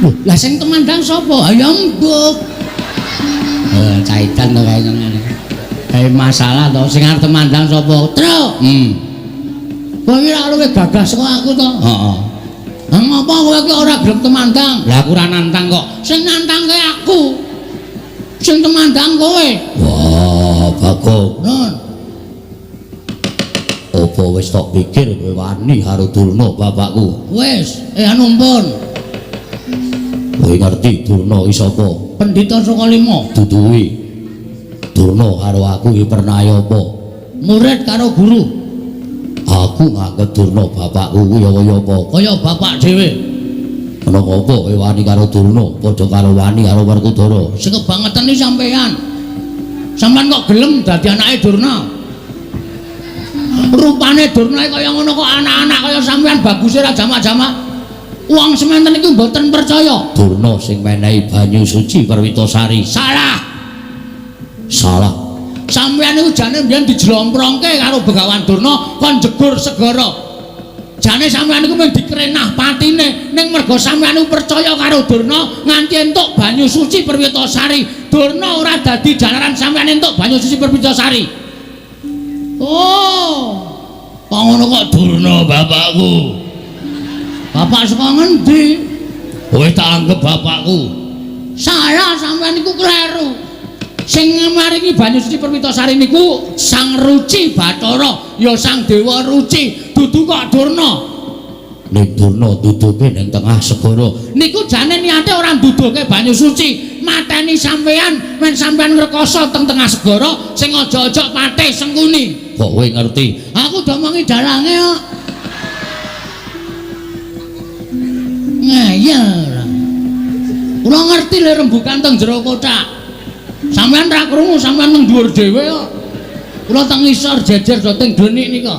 S1: Lho, lah sing temandang sapa? Ya mbok. Eh, caitan to kae ngene. Kae masalah to sing arep temandang sapa? Truk. Kowe iki ora luwih gagah saka aku to? Heeh. Lah ngopo kowe iki ora gelem temandang? Lah aku ora nantang kok. Sing nantangke aku. Sing temandang kowe. Wah, Bagong. Nun. Apa wis tok pikir kowe wani karo Durna bapakku? Wis, anu pun. Kowe ngerti Durna iki sapa? Pendhita Sukalima. Duduhi. Durna karo aku iki pernah apa? Murid karo guru. Aku nganggep Durna bapakku kuwi ya kaya apa? Kaya bapak dhewe. Ana apa kowe wani karo Durna padha karo wani karo Werkudara? Sing kebangetan iki sampean. Sampean kok gelem dadi anake Durna? Rupane Durna kaya ngono kok anak-anak kaya sampean baguse ra jamak-jamak. Wong sementen iki mboten percaya. Durna sing menehi banyu suci Perwitasari. Salah. Salah. Sampeyan niku jane mbiyen dijlomprongke karo Begawan Durna kon jegur segara. Jane sampeyan niku mung dikrenah patine ning merga sampeyan niku percaya karo Durna nganti entuk banyu suci Perwitasari. Durna ora dadi jalaran sampeyan entuk banyu suci Perwitasari. Oh. Kok ngono kok Durna bapakku. Bapak saka ngendi? Kowe tak anggap bapakku. Salah sampeyan niku kleru. Sing maringi banyu suci Perwitasari niku Sang Ruci Bathara, ya Sang Dewa Ruci, dudu kok Durna. Ning Durna duduke ning tengah segara. Niku jane niate ora nduduhke banyu suci, mateni sampean men sampean ngrekoso teng tengah segara sing aja-aja patih Sengkuni. Kok kowe ngerti? Aku domongi dalange kok. Ngeyel. Kula ngerti lho rembukan teng jero kothak. Sampeyan ra krungu, sampeyan nang dhuwur dhewe kok. Kula teng ngisor jejer dhateng glenik nika.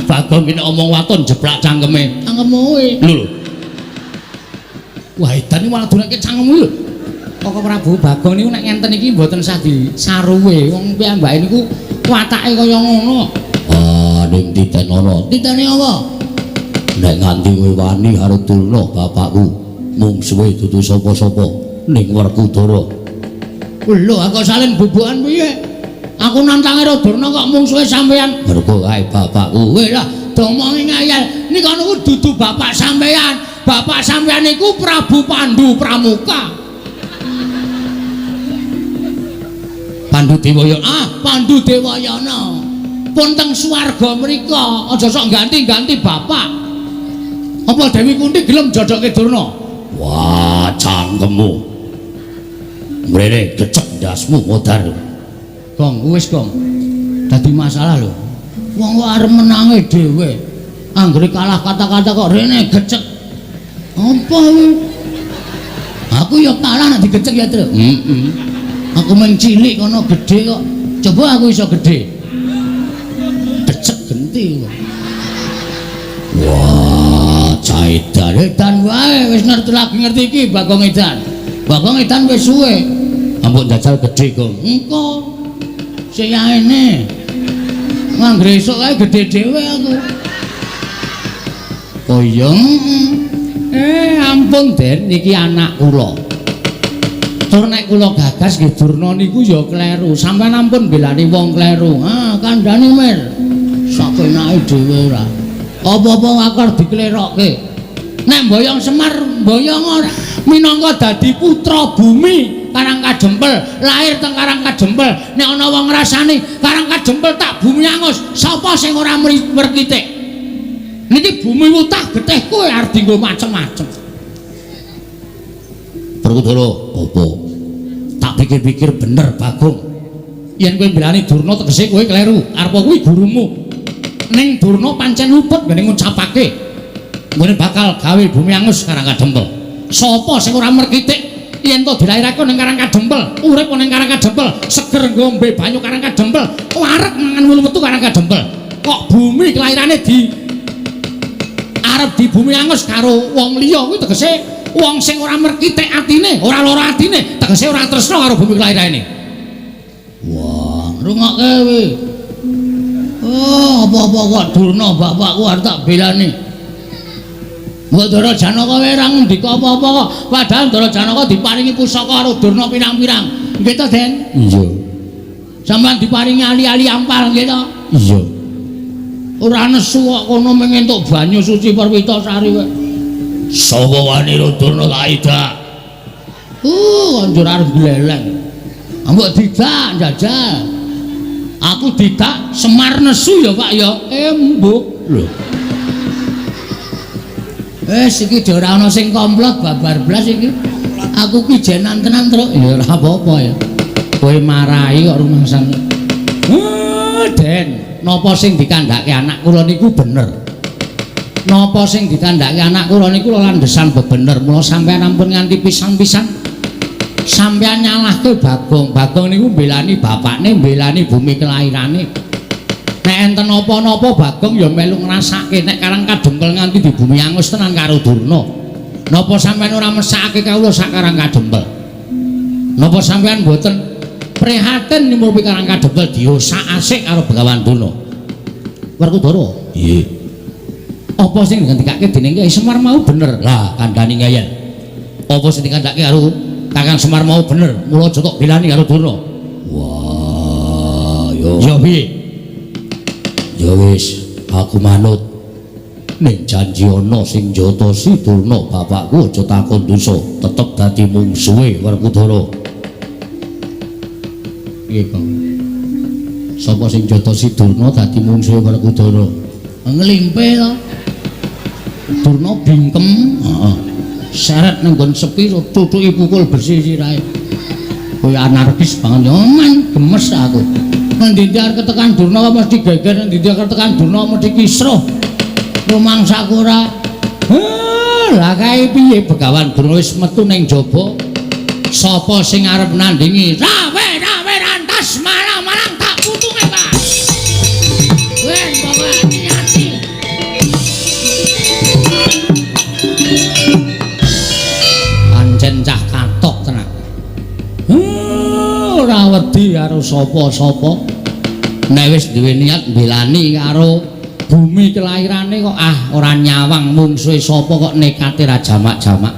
S1: Bagong iki omong waton jeblak cangkeme. Cangkemmu kuwi. Lho lho. Wah, edan iki malah dunake cangkemmu lho. Koko Prabu Bagong niku nek ngenten iki mboten sah disaruwe. Wong piyambake niku watake kaya ngono. Ah, Ning titenono. Titene apa? Nek nganti kowe wani karo Durna bapakku, mungsuhe dudu sapa-sapa ning Werkudara. Lho, aku salin bubukan piye? Aku nantang karo Durna kok mungsuhe sampean. Mergo kae bapakku. Kowe lah domongi ngayal. Nika niku dudu bapak sampean. Bapak sampean niku Prabu Pandu Pramuka. Pandu Dewayana. Ah, Pandu Dewayana. Pun teng swarga mriko, aja sok ganti-ganti bapak. Apa Dewi Kunti gelem jodohke Durna? Wah, cangkemmu. Mrene gecek ndasmu modar. Gong, wis gong. Dadi masalah lho. Wong kok arep menange dhewe. Anggere kalah kata-kata kok rene gecek. Apa kuwi? Aku ya kalah nek digecek ya, Tru. Heeh. Aku mung cilik kono gedhe kok. Coba aku iso gedhe. Gecek genti kok. Wah, cah edan edan wae wis ngerti lagi ngerti iki Bagong Edan. Bagong Edan wis suwe. Ampun jajal gedhe, Gong. Engko sing yaene. Anggere esuk kae gedhe dhewe aku. Oh iya. Ampun Den, niki anak kula. Tur nek kula gagas nggih Durna niku ya kleru. Sampeyan ampun belani wong kleru. Ah, kandhane Mir. Sakenake dhewe ora. Apa-apa akar diklerokke. Nek mboyong Semar, mboyong ora minangka dadi putra bumi Karang Kadempel, lahir teng Karang Kadempel. Nek ana wong ngrasani Karang Kadempel tak bumi angus, sapa sing ora merkitik? Niki bumi wutah getih kowe arep dienggo macem-macem. Werkudara, apa? Tak pikir-pikir bener Bagong. Yen kowe mbelani Durna tegese kowe kleru. Arep kuwi gurumu. Ning Durna pancen luput nggone ngucapake. Nggone bakal gawe bumi angus Karang Kadempel. Sapa sing ora merkitik yen to dilairake ning Karang Kadempel, urip ning Karang Kadempel, seger ngombe banyu Karang Kadempel, wareg mangan wulu metu Karang Kadempel. Kok bumi kelairane di arep di bumi angus karo wong liya kuwi tegese wong sing ora merkitik atine, ora lara atine, tegese ora tresna karo bumi kelairane. Wah, ngrungokke kowe. Oh, apa-apa kok Durna bapakku arep tak belani. Mbok Ndara Janaka wae ora ngendika apa-apa kok. Padahal Ndara Janaka diparingi pusaka karo Durna pirang-pirang. Nggih to, Den? Iya. Sampeyan diparingi ali-ali ampal nggih to? Iya. Ora nesu kok kono mung entuk banyu suci Perwitasari wae. Sapa wani Durna tak idak? Anjur arep gleleng. Mbok didak njajal. Aku didak Semar nesu ya, Pak ya. Mbok. Lho. Wis iki ora ana sing komplot babar blas iki. Aku ki jenan tenan, Truk. Ya ora apa-apa ya. Kowe marahi kok rumangsamu. Den, napa sing dikandhake anak kula niku bener. Napa sing dikandhake anak kula niku landhesan bebener. Mula sampeyan ampun nganti pisan-pisan sampeyan nyalahke Bagong. Bagong niku mbelani bapakne, mbelani bumi kelairane. Nek enten napa-napa Bagong ya melu ngrasake nek Karang Kadempel nganti di bumi angus tenan karo Durna. Napa sampeyan ora mesakake kawula sak Karang Kadempel? Napa sampeyan mboten prihatin nyumurupi Karang Kadempel diosak-asik karo Begawan Durna? Werkudara, nggih. Apa sing digendikake dening Kyai Semar mau bener? Lah, kandhani ngeyel. Apa sing dikandhake karo Kakang Semar mau bener? Mula aja tok belani karo Durna. Wah, yo. Ya piye? Ya wis, aku manut. Ning janji ana sing njotosi Durna bapakku aja takon dosa, tetep dadi mungsuhe Werkudara. Piye, Kang? Sapa sing njotosi Durna dadi mungsuhe Werkudara? Nglimpe to. Durna bingkem, heeh. Seret nang nggon sepi tutuki pukul bersih sirahe. Kowe anarkis banget ya, man, gemes aku. Ngendi arep ketekan Durna mesti geger, ngendi arep ketekan Durna mesti kisruh. Rumangsaku ora. Lah kae piye Begawan Durna wis metu ning jaba. Sapa sing arep nandingi? Rawe-rawe rantas malang-malang tak putunge, Pak. Wen pokoke ati-ati. Pancen cah katok tenan. Ora wedi karo sapa-sapa. Nek wis duwe niat mbelani karo Bumi kelairane kok ah ora nyawang mungsuhe sapa kok nekate ra jamak-jamak.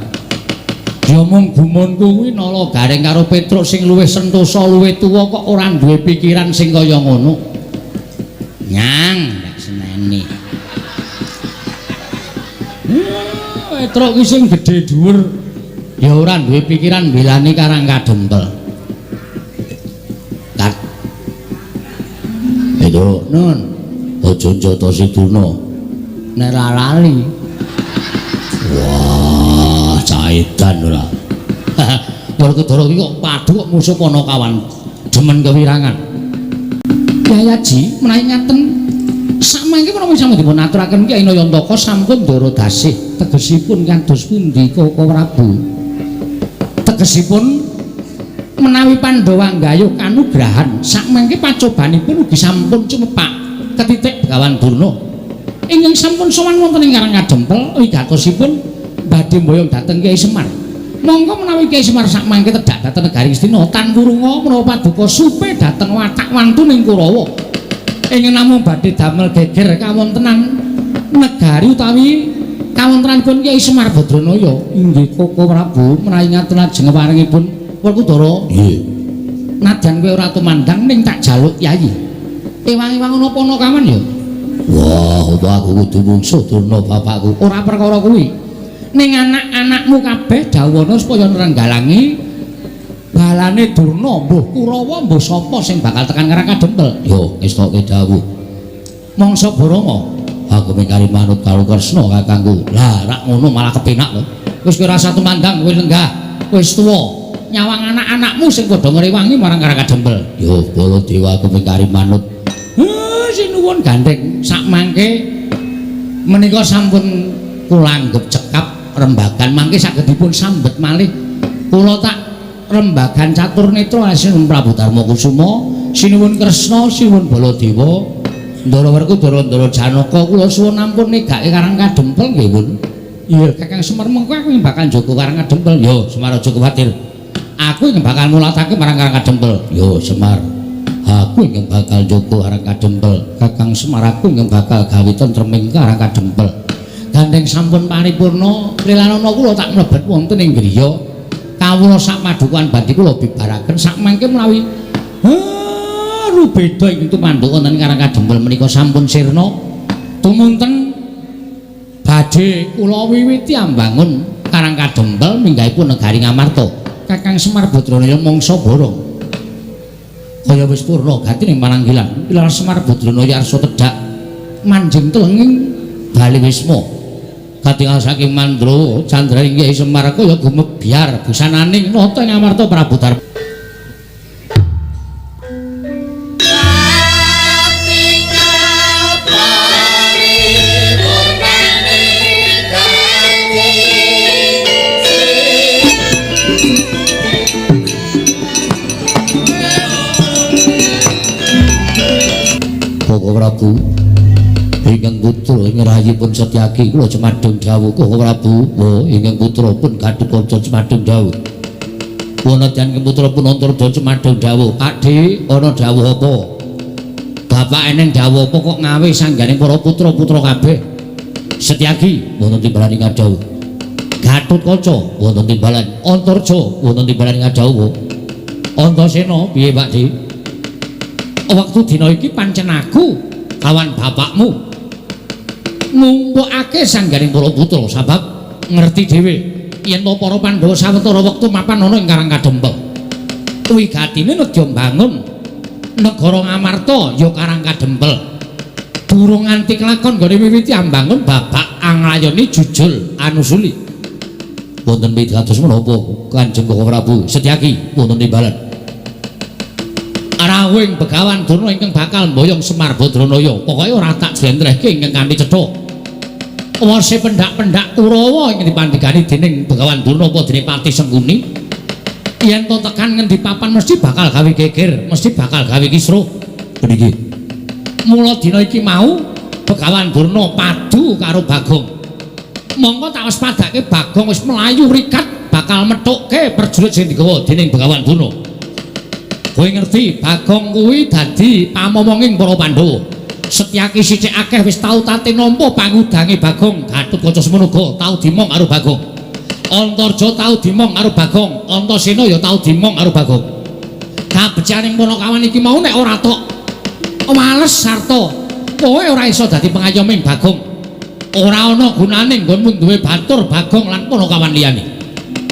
S1: Ya mung gumunku kuwi Nala Gareng karo Petruk sing luwih sentosa luwih tuwa kok ora duwe pikiran sing kaya ngono. Nyang tak seneni. Petruk ki sing gedhe dhuwur ya ora duwe pikiran mbelani Karang Kadempel. Kat. Itu nun aja njotosi Durna. Nek ra lali. Wah, caedan ora. Werkudara iki kok padu kok musuh Panakawan demen kewirangan. Yayaji menawi ngaten samangke menapa sampun dipun aturaken Kyai Nayantaka sampun ndara dasih tegesipun kados pundi Koko Prabu. Tegesipun menawi Pandhawa nggayuh kanugrahan sakmangke pacobanipun ugi sampun cumepak ketitik Begawan Durna ingkang sampun sowan wonten ing Karang Kadempel wigatosipun badhe mboyong dhateng Kyai Semar. Monggo menawi Kyai Semar sakmangke tedhak dhateng negari Ngastina tan wurunga menawa paduka supe dhateng watak wantuning Kurawa ingkang namung badhe damel geger kawontenan negari utawi kawontenanipun Kyai Semar Badranaya. Inggih Koko Prabu menawi ngaten lajeng paringipun Werkudara. Nggih. Nadyan kowe ora tumandang ning tak jaluk yayi. Ewang-ewang ana Panakawan ya. Wah, apa aku kudu mungsuh Durna bapakku? Ora perkara kuwi. Ning anak-anakmu kabeh dawuhana supaya nrenggalangi balane Durna, mbuh Kurawa mbuh sapa sing bakal tekan Karang Kadempel. Yo, ngestoke dawuh. Mangsa Baranga, aku mingkari manut karo Kresna kakangku. Lah, rak ngono malah kepenak to. Wis kowe ora tumandang, kowe lenggah, wis tuwa. Nyawang anak-anakmu sing padha ngrewangi marang Karang Kadempel. Yo, Baladewa aku mingkari manut. Sinuwun gandeng sakmangke menika sampun kula anggep cekap rembagan mangke saged dipun sambet malih. Kula tak rembagan catur netra sinuwun Prabu Darma Kusuma, sinuwun Kresna, sinuwun Baladewa, Ndara Werkudara, Ndara Janaka kula suwun ampun negake Karang Kadempel nggih, Pun. Iya, Kakang Semar mengko aku bakal njaga Karang Kadempel. Yo, Semar aja kuwatir. Aku ingkang bakal mulatake marang Karang Kadempel. Yo, Semar. Aku ingkang bakal njaga Karang Kadempel. Kakang Semar aku ingkang bakal gawe tentreming Karang Kadempel. Gandeng sampun paripurna, lilanana kula tak mlebet wonten ing griya. Kawula sak padukuhan badhe kula bibaraken sakmangke menawi rubeda ing tumanduk wonten Karang Kadempel menika sampun sirna. Tumunten badhe kula wiwiti ambangun Karang Kadempel minggahipun negari Ngamarta. Kakang Semar Badranaya mangsa borong. Kaya wis purna gatining pananggilan. Pilar Semar Badranaya arsa tedhak manjing telenging bali wisma. Katingal saking mandra candraning Kyai Semar kaya gumebyar busananing nata ing Amarta Prabu Darma. Koko Prabu ingkang putra ing rahayipun Setyaki kula cemadhong dawuh. Koko Prabu, oh ingkang putra pun Gatotkaca cemadhong dawuh. Wonten ingkang putra pun Antarja cemadhong dawuh. Pakdhe, ana dawuh apa? Bapak eneng dawuh apa kok ngawe sanggane para putra-putra kabeh? Setyaki wonten timbalan ing dawuh. Gatotkaca wonten timbalan, Antarja wonten timbalan ing dawuh. Antasena piye Pakdhe? Waktu dina iki pancen aku kawan bapakmu ngumpulake sangganing para putra sabab ngerti dhewe yen to para Pandhawa sawetara wektu mapan ana ing Karang Kadempel. Wigatine nedya mbangun negara Ngamarta ya Karang Kadempel. Durung nganti kelakon nggone wiwiti ambangun babak anglayoni jujul anusuli. Wonten pitados menapa Kanjeng Koko Prabu Setyaki wonten timbalan. Rawuhing Begawan Durna ingkang bakal mboyong Semar Badranaya. Pokoke ora tak jlentrehke ingkang kanthi cetha. Wase pendak-pendak Kurawa ingkang dipandhegani dening Begawan Durna apa dening Patih Sengkuni. Yen to tekan ngendi papan mesti bakal gawe geger, mesti bakal gawe kisruh. Niki. Mula dina iki mau Begawan Durna padu karo Bagong. Mongko tak waspadake Bagong wis mlayu rikat bakal methukke prajurit sing digawa dening Begawan Durna. Kowe ngerti Bagong kuwi dadi pamomonging para Pandhawa. Setyaki sithik akeh wis tau tate nampa pangudange Bagong. Gatotkaca semono uga tau dimong karo Bagong. Antarja tau dimong karo Bagong, Antasena ya tau dimong karo Bagong. Kabecikaning Panakawan iki mau nek ora tok wales sarta kowe ora iso dadi pengayoming Bagong. Ora ana gunane nggonmu duwe batur Bagong lan Panakawan liyane.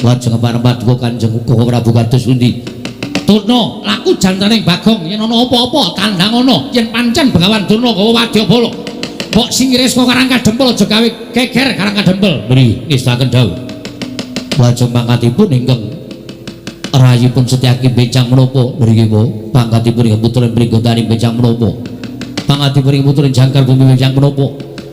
S1: Lajeng pareng paduka Kanjeng Koko Prabu kados pundi? Durna, laku jantaning Bagong yen ana apa-apa tandang ana yen pancen Begawan Durna gawa wadyabala. Mbok singkire saka Karang Kadempel aja gawe geger Karang Kadempel. Mriki ngestaken dawuh. Lajeng pangkatipun ingkang rayipun Setyaki becang menapa mriki po? Pangkatipun ingkang putra Pringgondani becang menapa? Pangkatipun ingkang putra Jangkar Bumi becang menapa?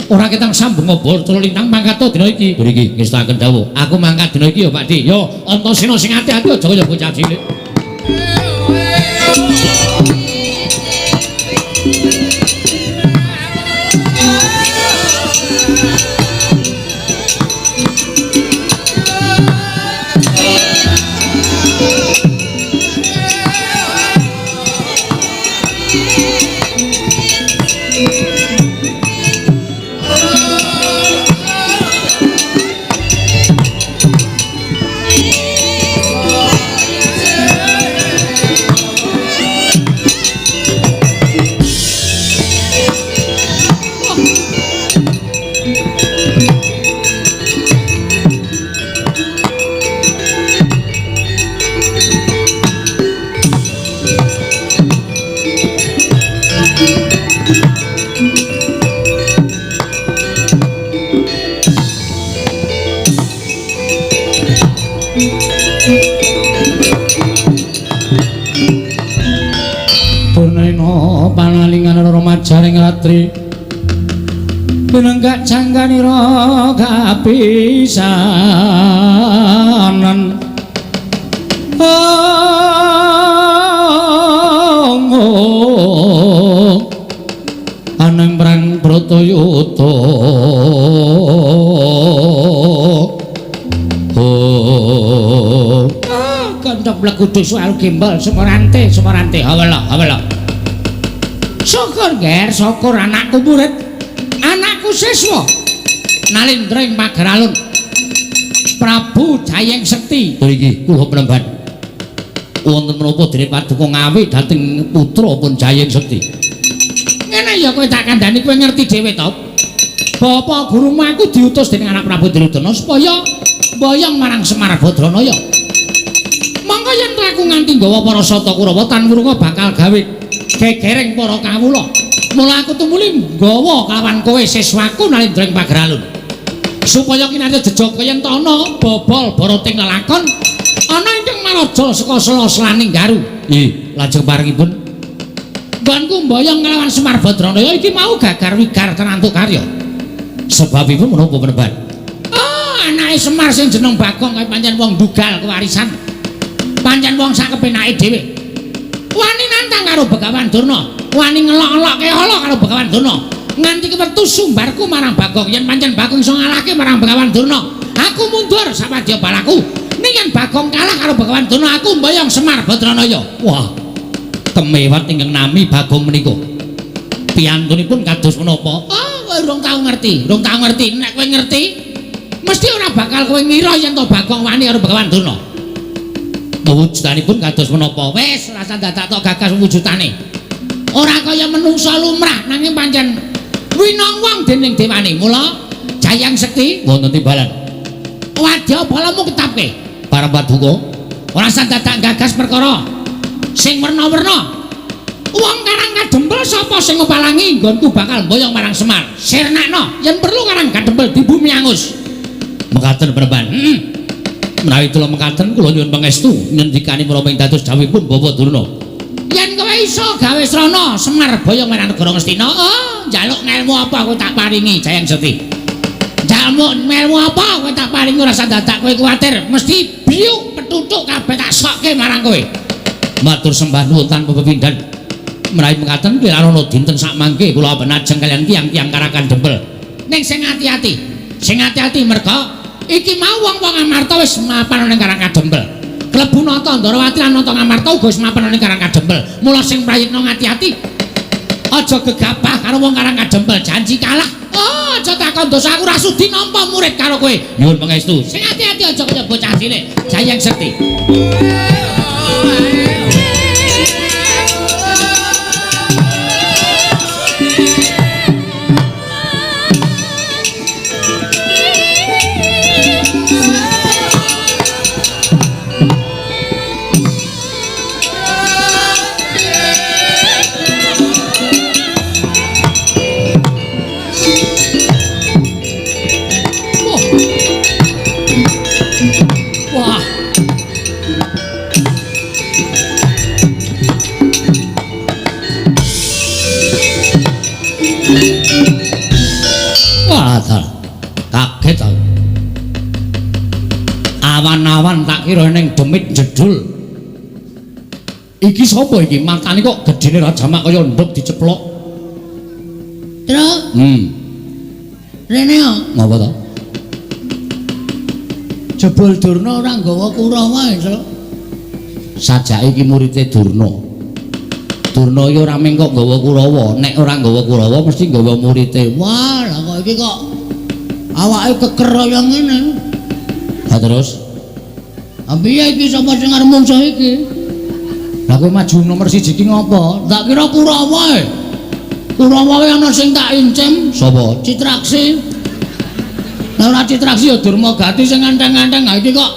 S1: Ora ketang sambung ngobrol cula lintang mangkat dina iki. Mriki ngestaken dawuh. Aku mangkat dina iki ya Pak Di. Yo Antasena sing ati-ati aja kaya bocah cilik. Jaring ratri pinenggak jangganira kapisanan aneng perang Bratayuda. Kandhap legudu soal gembel semorante semorante hawala hawala. Syukur ger, syukur anakku murid, anakku siswa nalindra ing pager alun Prabu Jayeng Sekti. Mriki kula penemban wonten menapa dene paduka ngawi dhateng putra pun Jayeng Sekti. Ngene ya kowe tak kandhani, kowe ngerti dhewe to. Bapak gurumu aku diutus dening anak Prabu Duryudana supaya mboyong marang Semar Badranaya. Mongko yen aku nganti nggawa para sata Kurawa tan wurunga bakal gawe gegereng para kawula. Mula aku tumuli nggawa kawan kowe siswaku nalindra ing pager alun. Supaya kinarya jejaka yen ta ana bobol barating lelakon ana ingkang maraja saka sela-selaning garu. Nggih, lajeng parengipun nggonku mboyong nglawan Semar Badranaya iki mau gagar wigar tenantuk karya. Sebabipun menapa penemban? Oh, anake Semar sing jeneng Bagong kae pancen wong ndugal kewarisan. Pancen wong sak kepenake dhewe. Wani nantang karo Begawan Durna, wani ngelok-elokke ala karo Begawan Durna. Nganti kewetu sumbarku marang Bagong, yen pancen Bagong iso ngalahke marang Begawan Durna, aku mundur sapadya balaku. Ning yen Bagong kalah karo Begawan Durna, aku mboyong Semar Badranaya. Wah, kemewat ingkang nami Bagong menika. Piyantunipun kados menapa? Oh, kowe urung tau ngerti, urung tau ngerti. Nek kowe ngerti, mesti ora bakal kowe ngira yen to Bagong wani karo Begawan Durna. Wujudanipun kados menapa? Wis rasa dadak tok gagas wujudane. Ora kaya menungsa lumrah nanging pancen winong wong dening dewane. Mula Jayang Sekti wonten timbalan. Wadyabalamu ketapke. Para paduka ora usah dadak gagas perkara sing werna-werna. Wong Karang Kadempel sapa sing ngupalangi nggonku bakal mboyong marang Semar. Sirnakno yen perlu Karang Kadempel dibumi angus. Mekaten penemban. Menawi kula mekaten kula nyuwun pangestu ngendikane menapa ing dados dawuhipun Bapak Durna. Yen kowe iso gawe srana Semar boyong marang negara Ngastina, oh njaluk ngelmu apa kowe tak paringi Jayang Sekti. Njaluk ngelmu apa kowe tak paringi ora usah dadak kowe kuwatir, mesti biuk petutuk kabeh tak sokke marang kowe. Matur sembah nuwun tanpa pepindhan. Menawi mekaten kirana dinten sakmangke kula benajeng kaliyan tiyang-tiyang Karang Kadempel. Ning sing ati-ati, sing ati-ati merga iki mau wong-wong Amarta wis mapan ning Karang Kadempel. Klebu Nata Ndorowati lan Nata Ngamarta uga wis mapan ning Karang Kadempel. Mula sing prayitna ngati-ati. Aja gegabah karo wong Karang Kadempel, janji kalah. Oh, aja takon dosa aku ora sudi nampa murid karo kowe. Nyuwun pangestu. Sing ati-ati aja kaya bocah cilik. Jayeng Sekti. Kaget aku. Awan-awan tak kira ning demit jedul. Iki sapa iki? Matane kok gedene ra jamak kaya nduk diceplok.
S3: Truk. Rene yo.
S1: Ngapa to?
S3: Jebul Durna ora nggawa Kurawa, Truk.
S1: Sajake iki murite Durna. Durna iki ora mung kok nggawa Kurawa, nek ora nggawa Kurawa mesti nggawa murite.
S3: Wah, lah kok iki kok awake keker kaya ngene.
S1: Lah terus?
S3: Ha piye iki sapa sing arep mungsuh iki?
S1: Lah kowe maju nomor 1 iki ngopo?
S3: Tak kira Kurawa e. Kurawa e ana sing tak incem.
S1: Sapa?
S3: Citraksi. Lah ora Citraksi ya Durmagati sing enteng-enteng. Ha iki kok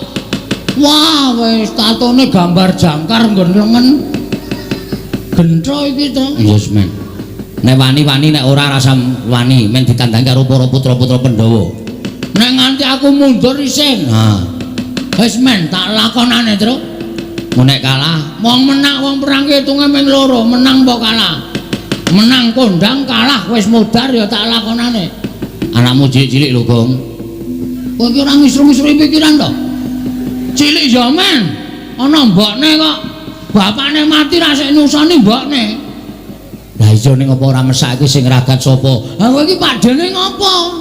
S3: wah wis tatone gambar jangkar nggon lengen. Gentro iki to.
S1: Iya, men. Nek wani-wani nek ora rasa wani men ditandangi karo para putra-putra Pandhawa.
S3: Nek nganti aku mundur isin.
S1: Ha.
S3: Wis men tak lakonane, Truk.
S1: Mun nek kalah,
S3: wong menang wong perang ki hitunge ming loro, menang apa kalah. Menang kondang, kalah wis modar ya tak lakonane.
S1: Anakmu cilik-cilik lho, Gong.
S3: Kowe iki ora ngisru-ngisru pikiran to? Cilik ya men. Ana mbokne kok. Bapakne mati ra sik nyusoni mbokne.
S1: Lah iya ning apa ora mesake sing ragat sapa?
S3: Ha kowe iki pakdene ngopo?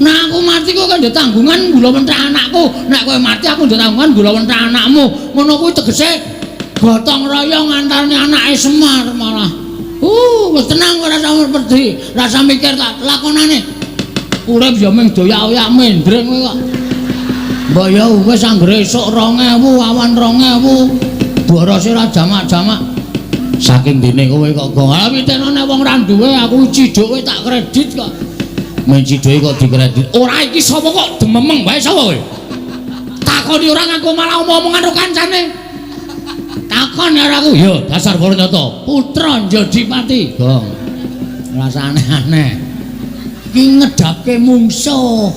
S3: Nah aku mati kok kan ndek tanggungan gula mentah anakku. Nek kowe mati aku ndek tanggungan gula mentah anakmu. Ngono kuwi tegese gotong royong antarane anake Semar malah. Wis tenang ora usah pedhi, rasa mikir tak lakonane. Urip ya mung doyak-oyak mendring kowe kok. Mbok ya wis anggere esuk 2000 awan 2000. Borose ora jamak-jamak.
S1: Saking dene kowe kok gong.
S3: Ah pitene wong ra duwe aku ciduke tak kredit kok.
S1: Men ciduke kok dikredit. Ora iki sapa kok dememeng wae sapa kowe? Takoni ora ngaku malah omong-omongan karo kancane.
S3: Takon karo aku.
S1: Ya dasar para nyata.
S3: Putra Njodipati.
S1: Gong. Rasa aneh-aneh.
S3: Iki ngedapke mungsuh.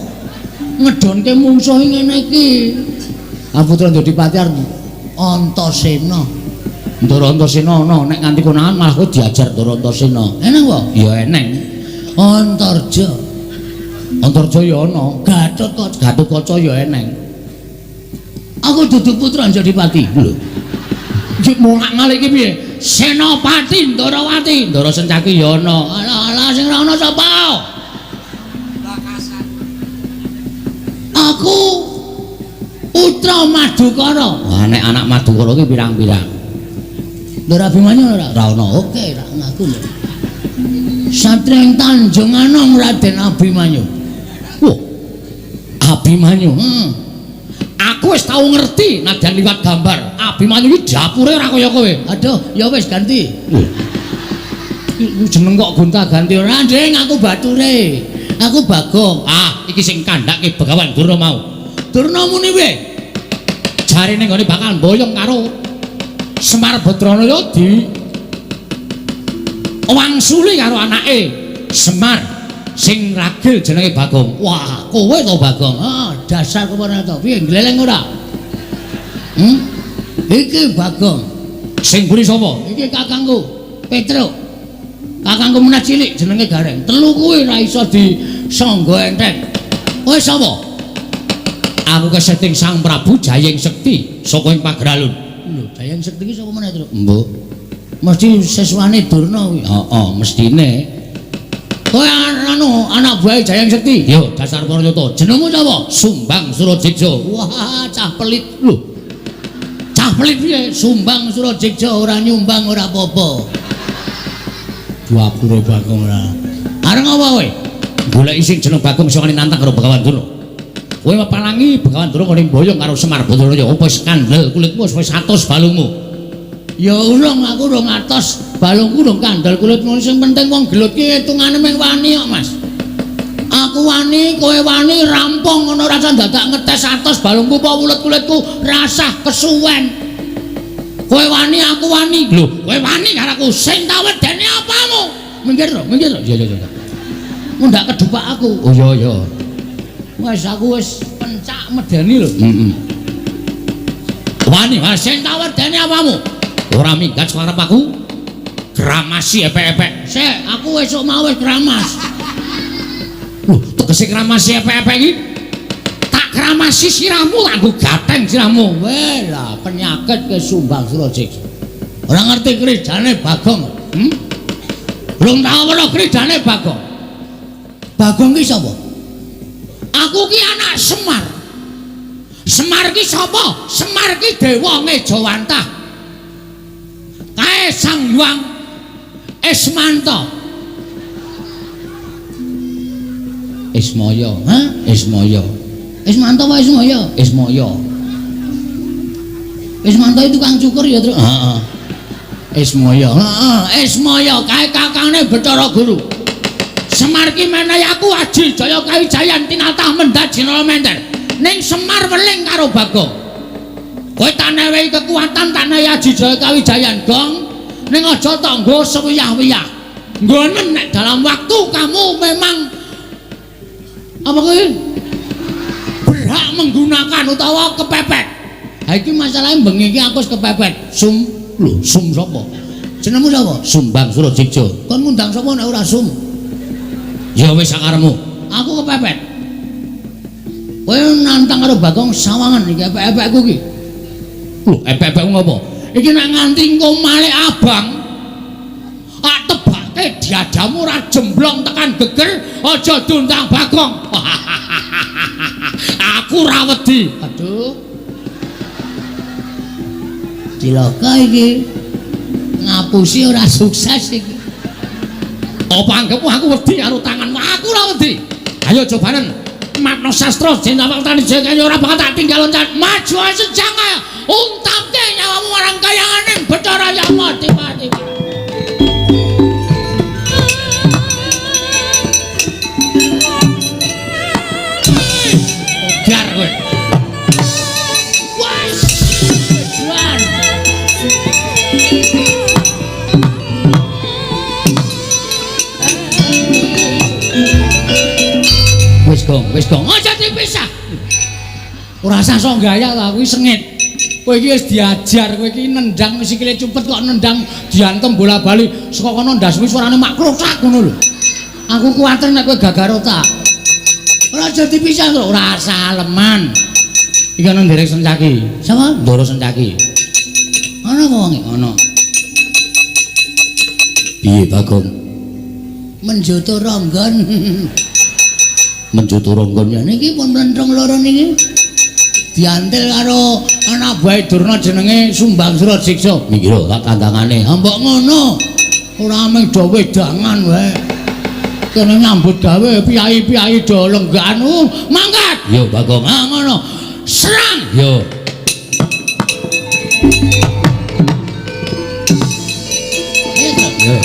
S3: Ngedonke mungsuh ngene iki.
S1: Ah Putra Njodipati arep
S3: Antasena.
S1: Ndara Antasena ana nek nganti konangan malah kowe diajar Ndara Antasena.
S3: Eneng apa?
S1: Ya eneng.
S3: Antarja.
S1: Antarja ya ana.
S3: Gatotkaca.
S1: Gatotkaca ya eneng.
S3: Aku dudu putra Njodipati.
S1: Lho. Iki molak-malik iki piye?
S3: Senopati Ndarawati.
S1: Ndara Sencaki ya ana.
S3: Alah alah sing ora ana sapa? Aku putra Madukara.
S1: Wah nek anak Madukara ki pirang-pirang.
S3: Ndara Abimanyu ora?
S1: Ora ana.
S3: Oke, ra ngaku lho. Satria ing Tanjung Anom Raden Abimanyu.
S1: Wah. Abimanyu.
S3: Aku
S1: wis tau ngerti nadyan liwat gambar. Abimanyu iki dapure ora kaya kowe.
S3: Aduh, ya wis ganti.
S1: Iki jeneng kok gonta-ganti
S3: ora, Ding, aku bature. Aku Bagong.
S1: Ah, iki sing kandhake Begawan Durna mau.
S3: Durna muni piye?
S1: Jarene nggone bakal mboyong karo Semar Badranaya di wangsuli karo anake Semar sing ragil jenenge Bagong.
S3: Wah, kowe to Bagong. Ah, dasar kowe to. Piye gleleng ora? Iki Bagong.
S1: Sing mburi sapa?
S3: Iki kakangku, Petruk. Kakangku meneh cilik jenenge Gareng. Telu kuwi ora iso disangga enteng. Kowe sapa?
S1: Aku keseting Sang Prabu Jayeng Sekti saka ing Pageralun.
S3: Lho, Jayeng Sekti iki sapa meneh, Truk?
S1: Mbok.
S3: Mesti siswane Durna kuwi.
S1: Heeh, mestine.
S3: Kowe anu anak buahe Jayeng Sekti?
S1: Yo, dasar para nyata.
S3: Jenengmu sapa?
S1: Sumbang Surajeksa.
S3: Wah, cah pelit.
S1: Lho. Cah pelit piye?
S3: Sumbang Surajeksa ora nyumbang ora apa-apa. Gapure Bagong ora. Arep ngapa kowe?
S1: Goleki sing jeneng Bagong sing wani nantang karo Begawan Durna. Kowe mepalangi Begawan Durna kene mboyong karo Semar Bathara apa wis kandel kulitmu wis 100 balungmu.
S3: Ya urung, aku urung atos, balungku urung kandel kulitmu. Sing penting wong gelut ki hitungane mung wani kok, Mas. Aku wani, kowe wani, rampung ngono rasa dadak ngetes atos balungku apa wulet-kulitku rasah kesuwen. Kowe wani, aku wani.
S1: Lho, kowe wani karo aku sing tak wedeni apamu?
S3: Minggir lho, minggir lho.
S1: Iya, iya, iya.
S3: Mundak kedupak aku.
S1: Oh iya, iya.
S3: Wis aku wis pencak medeni lho.
S1: Heeh. Wani, wani sing tak wedeni apamu? Ora minggat swarep aku. Kramasi epek-epek.
S3: Sik, aku esuk mau wis kramas.
S1: Lho, tegese kramasi epek-epek iki? Tak kramasi sirahmu, tak nggo gateng sirahmu.
S3: Weh lah, penyakit ke Sumbang Surajiksa. Ora ngerti kridane Bagong. Belum tau weruh kridane Bagong. Bagong ki sapa?
S1: Aku ki anak Semar. Semar ki sapa? Semar ki dewa Ngejawantah. Kae Sang Hyang Ismanta. Ismaya,
S3: ha?
S1: Ismaya.
S3: Ismanta apa Ismaya?
S1: Ismaya.
S3: Ismanta itu tukang cukur ya, Truk?
S1: Heeh. Ismaya.
S3: Heeh, Ismaya kae kakangne Bathara Guru.
S1: Semar ki menehi aku aji jaya kawijayan tinatah mendhat jinala menter. Ning Semar weling karo Bagong. Kowe tak newehi kekuatan, tak newehi aji jaya kawijayan, Gong. Ning aja tok nggo sewiyah-wiyah. Nggonen nek dalam waktu kamu memang apa kuwi berhak menggunakan utawa kepepet.
S3: Ha iki masalahe bengi iki aku wis kepepet.
S1: Sum, lho, sum sapa?
S3: Jenengmu sapa?
S1: Sumbang Surajiksa.
S3: Kon ngundang sapa nek ora sum?
S1: Ya wis sakarepmu.
S3: Aku kepepet. Kowe nantang karo Bagong sawangan iki epek-epekku iki.
S1: Lho, epek-epekmu ngopo?
S3: Iki nek nganti engko malik abang, tak tebake diadamu ora jemblong tekan geger, aja diundang Bagong.
S1: Aku ora wedi.
S3: Aduh. Cilaka iki. Ngapusi ora sukses iki.
S1: Apa anggepmu aku wedi karo tanganmu? Aku ora wedi. Ayo cobanen. Matno sastra jeneng tani jaya ora bakal tak tinggal loncat. Maju sejang ayo. Untapke nyawamu marang kayanganing Bathara Yama Dipati. Ogar kowe. Wes. Lan. Wis gong, wis gong. Aja dipisah. Ora usah sok gaya ta, kuwi sengit. Kowe iki wis diajar, kowe iki nendang sikile cupet kok nendang diantem bola-bali saka kono ndasmu suarane mak krotak ngono lho. Aku kuwatir nek kowe gagar otak.
S3: Ora aja dipisah lho, ora saleman.
S1: Iki ana nderek Sencaki.
S3: Sapa?
S1: Ndoro Sencaki.
S3: Ana apa wonge?
S1: Ana. Piye Bagong?
S3: Menjoto ronggon.
S1: Menjoto ronggon
S3: ya niki pun mlentrung loro niki. Diantil karo anak buahe Durna jenenge Sumbang Surajiksa.
S1: Niki lho tak tandangane.
S3: Ha mbok ngono. Ora mung do wedangan wae. Kene nyambut gawe piyai-piyai do lenggahan. Mangkat.
S1: Yo Bagong.
S3: Ha ngono. Serang.
S1: Yo. Yo.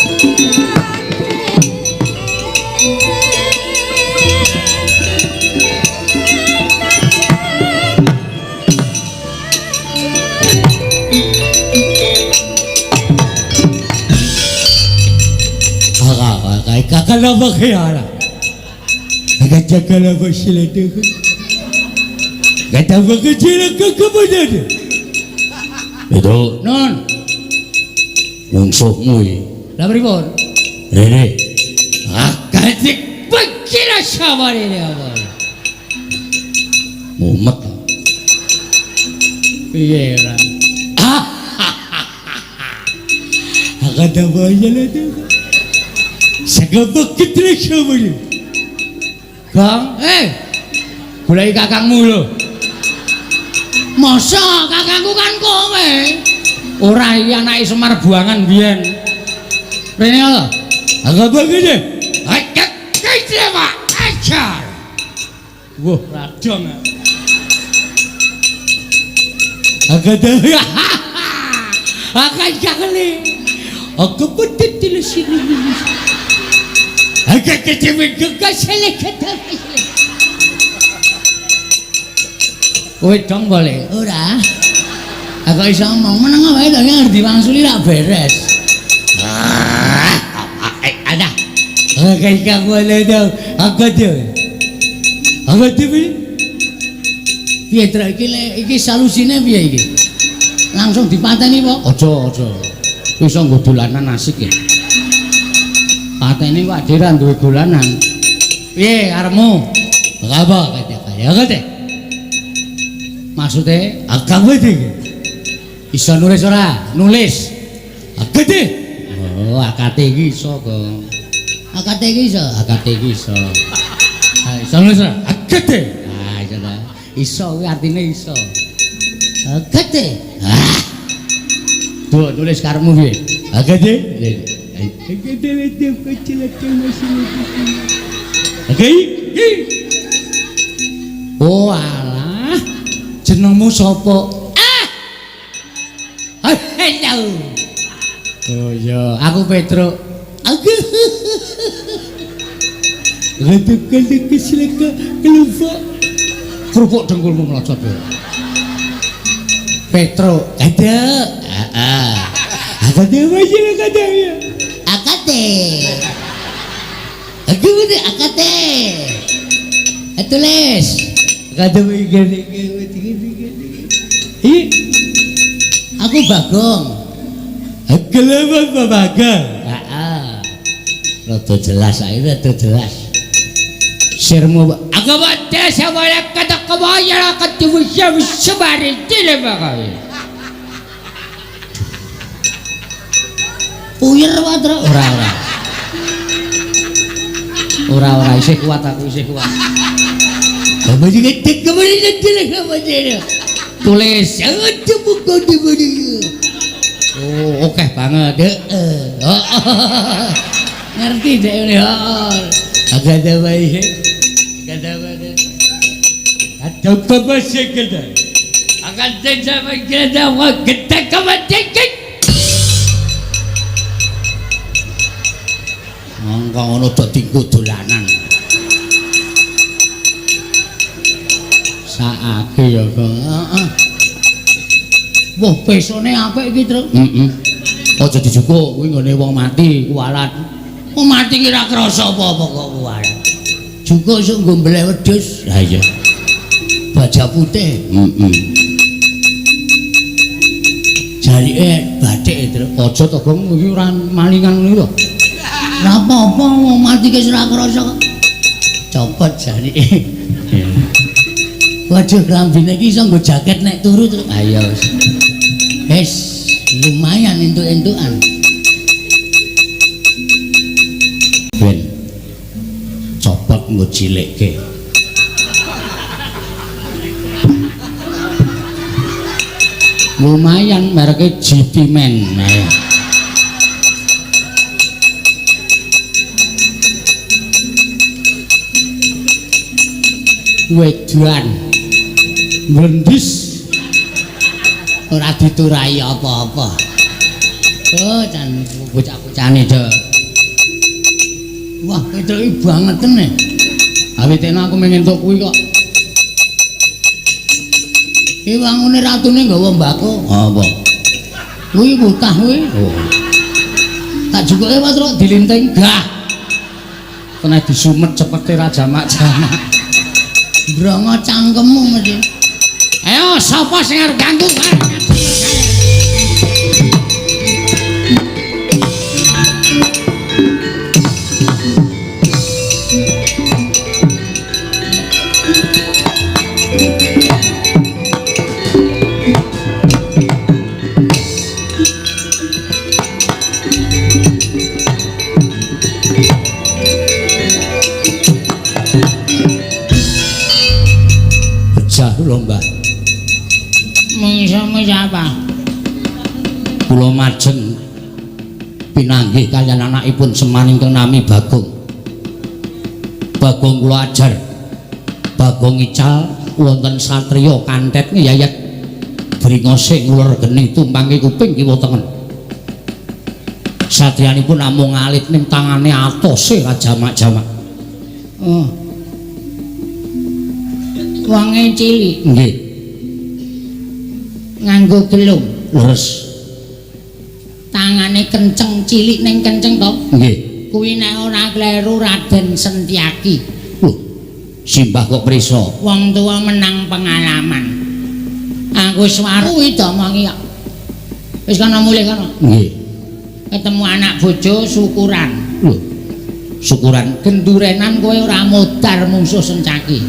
S1: Itu
S3: non
S1: mungsuhmu iki.
S3: Lah pripun?
S1: Rene.
S3: Ah, gajik bekira saware apa?
S1: Mumet.
S3: Piye ora?
S1: Ah. Agada bayale tu. Segabek ketrik saware.
S3: Gong, goleki kakangmu lho. Masa kakangku kan kowe?
S1: Ora iki anake Semar buangan biyen. Rene lho. Agak begini. Agak kecewa. Ajar. Wah, radong. Agak dah. Agak jangan. Aku putih sini. Agak kecewa kesel kata. Kowe dong boleh.
S3: Ora. Aku iso ngomong meneng wae to ngerti wangsuli ra beres.
S1: Ada. Agak boleh dong. Aku tuh. Aku tuh.
S3: Piye Truk iki iki solusine piye iki? Langsung dipateni po?
S1: Aja, aja. Iso nggo dolanan asik ya. Pateni kok dhewe ra duwe dolanan. Piye karepmu? Apa kaya kaya. Maksude agama iki. Iso nulis ora? Nulis. Akate. Oh, akate iki iso kok.
S3: Akate iki iso.
S1: Akate iki iso. Ha, iso nulis ora? Akate. Ha, iso ta. Iso kuwi artine iso.
S3: Akate.
S1: Ah. Duh, nulis karepmu piye? Akate. Akate wede kecil kecil masih. Oke. Oh, alah. Jenengmu sapa?
S3: Ah. Hello.
S1: Oh iya, aku Petruk.
S3: Aku.
S1: Kerupuk dengkulmu mlocot kowe. Petruk, ada. Heeh. Akate wae akate.
S3: Akate. Aku akate. Tulis.
S1: Akate wae gene. Ih.
S3: Aku Bagong.
S1: Gelem Bagong. Heeh. Rada jelas ae, rada jelas. Sirmu aku wate sawala kata kawaya katu wisa sebari tile bakawe.
S3: Puyer wae, Truk.
S1: Ora ora. Ora ora isih kuat aku isih kuat. Tulis. Oh, oke banget.
S3: Heeh. Ngerti dek ngene. Heeh.
S1: Agak ada bae. Agak ada bae. Ada apa sih kita? Akan sampai kita kita kematian. Mongko ngono do dinggo dolanan. Saake ya kok.
S3: Heeh. Wah, pesone apik iki, Truk.
S1: Heeh. Aja dijukuk kuwi nggone wong mati kuwalat.
S3: Wong mati ki ora krasa apa-apa kok kuwalat. Jukuk sok nggo mbeleh wedhus.
S1: Lah iya.
S3: Baja putih.
S1: Heeh.
S3: Jarike bathik, Truk.
S1: Aja to, Gong, iki ora malingan ngono lho.
S3: Ora apa-apa wong mati ki ora krasa kok. Copot jarike. Waduh, klambine iki iso nggo jaket nek turu, Truk.
S1: Ayo wis.
S3: Wis, lumayan entuk-entukan.
S1: Ben. Copot nggo cilikke. Lumayan mereke GT Man. Ayo. Wedan mlendis
S3: ora diturahi apa-apa. Oh, jan
S1: bocah-bocahane do.
S3: Wah, Petruk iki bangeten e.
S1: Awitene aku mung entuk kuwi kok.
S3: Iki wangune ratune nggawa mbako.
S1: Apa?
S3: Kuwi kutah kuwi.
S1: Oh.
S3: Tak jukuke Petruk dilinting.
S1: Gah. Kena disumet cepete ra jamak-jamak.
S3: Brongo cangkemmu mesti.
S1: Ayo sapa sing arep ganggu? Pecah lho, Mbah.
S3: Mungsuhmu siapa?
S1: Kula majeng Pinanggih kaliyan anakipun Semar ingkang nami Bagong. Bagong kula ajar. Bagong ical wonten satriya kantet ngeyayat bringose nguler geni tumpange kuping kiwa tengen. Satriyanipun namung alit ning tangane atose ra jamak-jamak.
S3: Oh. Wonge cilik.
S1: Nggih.
S3: Nganggo gelung.
S1: Leres.
S3: Tangane kenceng, cilik ning kenceng to?
S1: Nggih.
S3: Kuwi nek ora kleru Raden Sentiaki.
S1: Lho, simbah kok prisa?
S3: Wong tuwa menang pengalaman. Aku wis waru kuwi diomongi kok. Wis kono mulih kono.
S1: Nggih.
S3: Ketemu anak bojo syukuran.
S1: Lho, syukuran
S3: gendurenan kowe ora modar mungsuh Sencaki.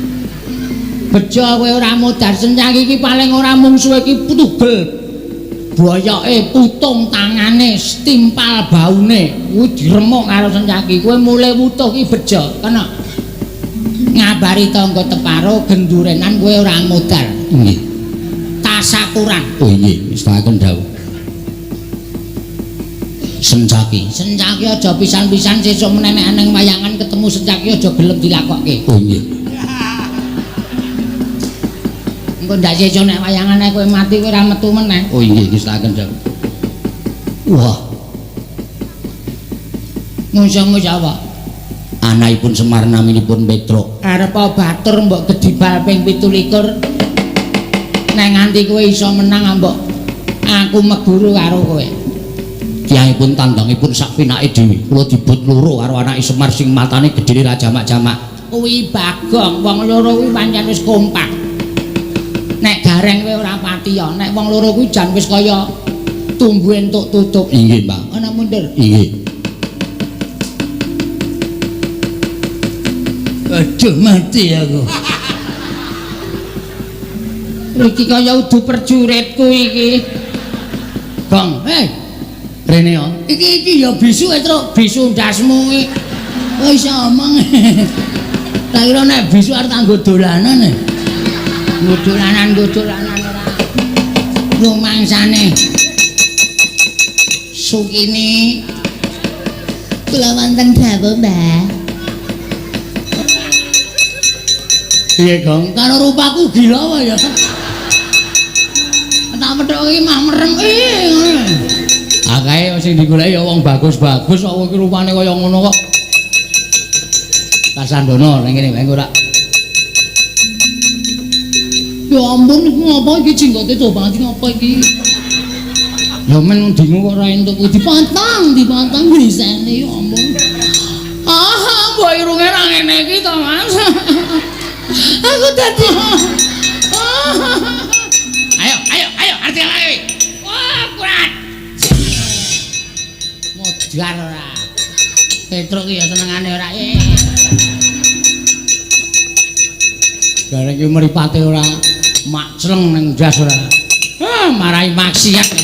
S3: Bejo kowe ora modar Sencaki iki paling ora mungsuhe iki tugel. Boyoke putung tangane, timpal baune, kuwi diremuk karo Sencaki. Kowe mulih wutuh iki bejo, kena. Ngabari tangga teparo gendurenan kowe ora modar.
S1: Nggih.
S3: Tasakuran.
S1: Oh nggih, wis tak dawuh. Sencaki.
S3: Sencaki aja pisan-pisan sesuk meneh nek nang wayangan ketemu Sencaki aja gelem dilakokke.
S1: Oh nggih.
S3: Engko ndak sesuk nek wayangane kowe mati kowe ora metu meneh.
S1: Oh nggih, wis tak dawuh. Wah.
S3: Mungsuhmu sapa?
S1: Anakipun Semar naminipun Petruk.
S3: Arep batur mbok gedibal ping 27. Nek nganti kowe iso menang mbok aku meguru karo kowe.
S1: Tiyangipun tandangipun sak pinake dhewe. Kula dibut loro karo anake Semar sing matane gedene ra jamak-jamak.
S3: Kuwi Bagong, wong loro kuwi pancen wis kompak. Nek gareng kowe ora pati ya, nek wong loro kuwi jan wis kaya tumbu entuk tutup.
S1: Inggih, Mbak.
S3: Ana mundur.
S1: Inggih.
S3: Aduh mati aku. Iki kaya udu perjuritku iki. Gong, hei.
S1: Rene yo.
S3: Iki iki ya bisu Truk, bisu ndasmu iki. Oh iso omong. Tak kira nek bisu arep tak nggo dolanan. Nggo dolanan, nggo dolanan ora. Rumangsane. Sukini
S4: kula wonten dawuh, Mbah.
S3: Piye, Gong? Karo rupaku gila apa ya? Tak methuk iki mah merem ngono.
S1: Akae sing digoleki ya wong bagus-bagus kok iki rupane kaya ngono kok. Kasandono ning kene wae ora.
S3: Ya ampun iku ngapa iki jenggote coba ngapa iki? Ya men dingu kok ora entuk dipotong, dipotong grisene ya ampun. Ah, mbok irunge ra ngene iki to, Mas. Aku dadi. Ayo, ayo, ayo, arti lagi. Wah, kurat. Modar ora. Petruk ki ya senengane ora.
S1: Gareng ki mripate ora makcleng ning ndas ora.
S3: Ah, marai maksiat.